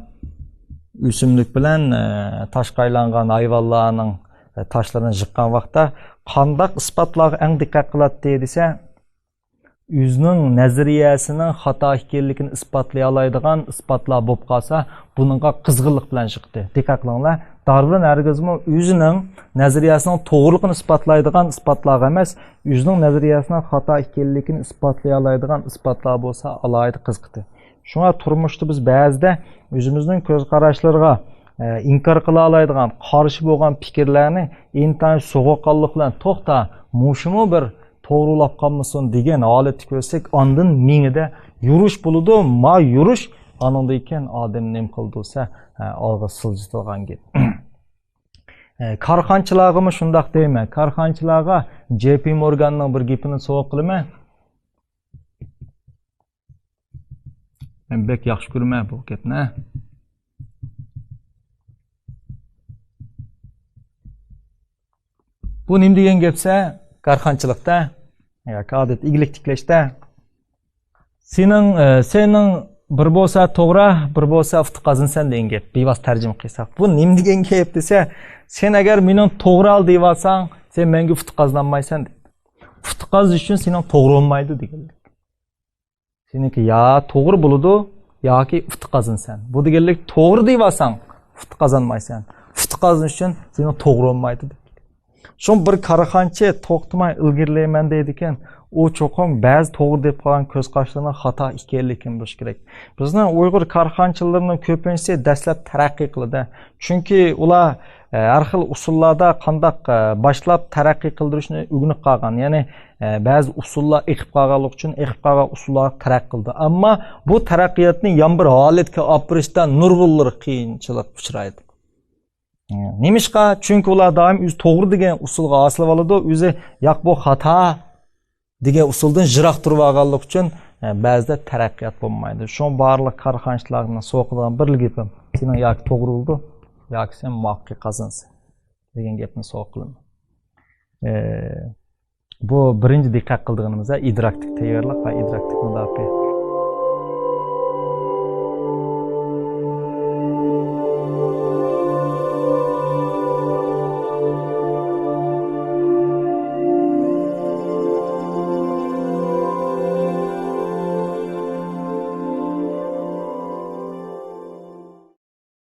ئۆسۈملۈك بىلەن، ئە، تاشقا ئايلانغان ھايۋانلارنىڭ، ئە، تاشلىرىنى يىغقان ۋاقىتتا قانداق ئىسپاتلارغا ئەڭ دىققەت قىلاتتى دېسە، ئۆزىنىڭ نەزەرىيەسىنىڭ خاتا ئىكەنلىكىنى ئىسپاتلىيالايدىغان ئىسپاتلار بولۇپ قالسا، بۇنىڭغا قىزغىنلىق بىلەن چىقتى. دىققەت قىلىڭلار، دارۋىن ھەرگىزمۇ ئۆزىنىڭ نەزەرىيەسىنىڭ توغرىلىقىنى ئىسپاتلايدىغان ئىسپاتلارغا ئەمەس، ئۆزىنىڭ نەزەرىيەسىنىڭ خاتا ئىكەنلىكىنى ئىسپاتلىيالايدىغان ئىسپاتلار بولسا ئالاھىدە قىزىقتى. شۇڭا تۇرمۇشتا بىز بەزىدە ئۆزىمىزنىڭ كۆز قاراشلىرىغا، ئە، ئىنكار قىلالايدىغان، قارشى بولغان پىكىرلەرنى ئىنتايىن سوغۇققانلىق بىلەن، توختا، مۇشۇمۇ بىر توغرا بولاپ قالمىسۇن دېگەن ھالەتتە كۆرسەك، ئاندىن مېڭىدە يورۇش بولىدۇ. ما يورۇش، ئانىڭدىن كېيىن ئادەم نېمە قىلىدۇ دېسە، ھە، ئالغا سىلجىتىدىغان گەپ. ئە، كارخانىچىلارغىمۇ شۇنداق دەيمەن. كارخانىچىلارغا جې پى مورگاننىڭ بىر گېپىنى سوۋغا قىلىمەن. مەن بەك ياخشى كۆرىمەن بۇ گەپنى. بۇ نېمە دېگەن گەپ دېسە، كارخانىچىلىقتا ياكى ئادەتتە ئىگىلىك تىكلەشتە سېنىڭ، ئە، سېنىڭ بىر بولسا توغرا، بىر بولسا ئۇتۇق قازىنىسەن دېگەن گەپ. بىۋاسىتە تەرجىمە قىلساق، بۇ نېمە دېگەن گەپ دېسە، سەن ئەگەر مېنىڭ توغرا ئال دېيىۋالساڭ، سەن مەڭگۈ ئۇتۇق قازىنالمايسەن دەيدۇ. ئۇتۇق قازىنىش ئۈچۈن سېنىڭ توغرا بولمايدۇ دېگەنلىك. سېنىڭكى يا توغرا بولىدۇ، ياكى ئۇتۇق قازىنىسەن. بۇ دېگەنلىك توغرا دېيىۋالساڭ، ئۇتۇق قازانمايسەن. ئۇتۇق قازىنىش ئۈچۈن سېنىڭ توغرا بولمايدۇ دېگەنلىك. شۇڭا بىر كارخانىچى توختىماي ئىلگىرىلەيمەن دەيدىكەن، ئۇ چوقۇم بەزى توغرا دەپ قالغان كۆز قاراشلىرىنىڭ خاتا ئىكەنلىكىنى بىلىشى كېرەك. بىزنىڭ ئۇيغۇر كارخانىچىلىرىنىڭ كۆپىنچىسى دەسلەپ تەرەققىي قىلىدۇ. چۈنكى ئۇلار، ئە، ھەر خىل ئۇسۇللاردا قانداق، ئە، باشلاپ تەرەققىي قىلدۇرۇشنى ئۆگىنىپ قالغان. يەنى، ئە، بەزى ئۇسۇللار ئېقىپ قالغانلىقى ئۈچۈن ئېقىپ قالغان ئۇسۇللارغا تەرەققىي قىلىدۇ. ئەمما بۇ تەرەققىياتنى يان بىر ھالەتكە ئاپىرىشتا نۇرغۇنلىرى قىيىنچىلىققا ئۇچرايدۇ. نېمىشقا؟ چۈنكى ئۇلار دائىم ئۆزى توغرا دېگەن ئۇسۇلغا ھاسىلىۋالىدۇ، ئۆزى ياق، بۇ خاتا دېگەن ئۇسۇلدىن يىراق تۇرۇۋالغانلىقى ئۈچۈن، ئە، بەزىدە تەرەققىيات بولمايدۇ. شۇڭا بارلىق كارخانىچىلارنى سوقىدىغان بىرلا گېپىم، سېنىڭ ياكى توغرا بولىدۇ، ياكى سەن مۇۋەپپەقىيەت قازىنىسەن دېگەن گەپنى سوقا قىلىمەن. ئە، بۇ بىرىنچى دىققەت قىلىدىغىنىمىز ئىدراكتىك تەييارلىق ۋە ئىدراكتىك مۇداپىئە.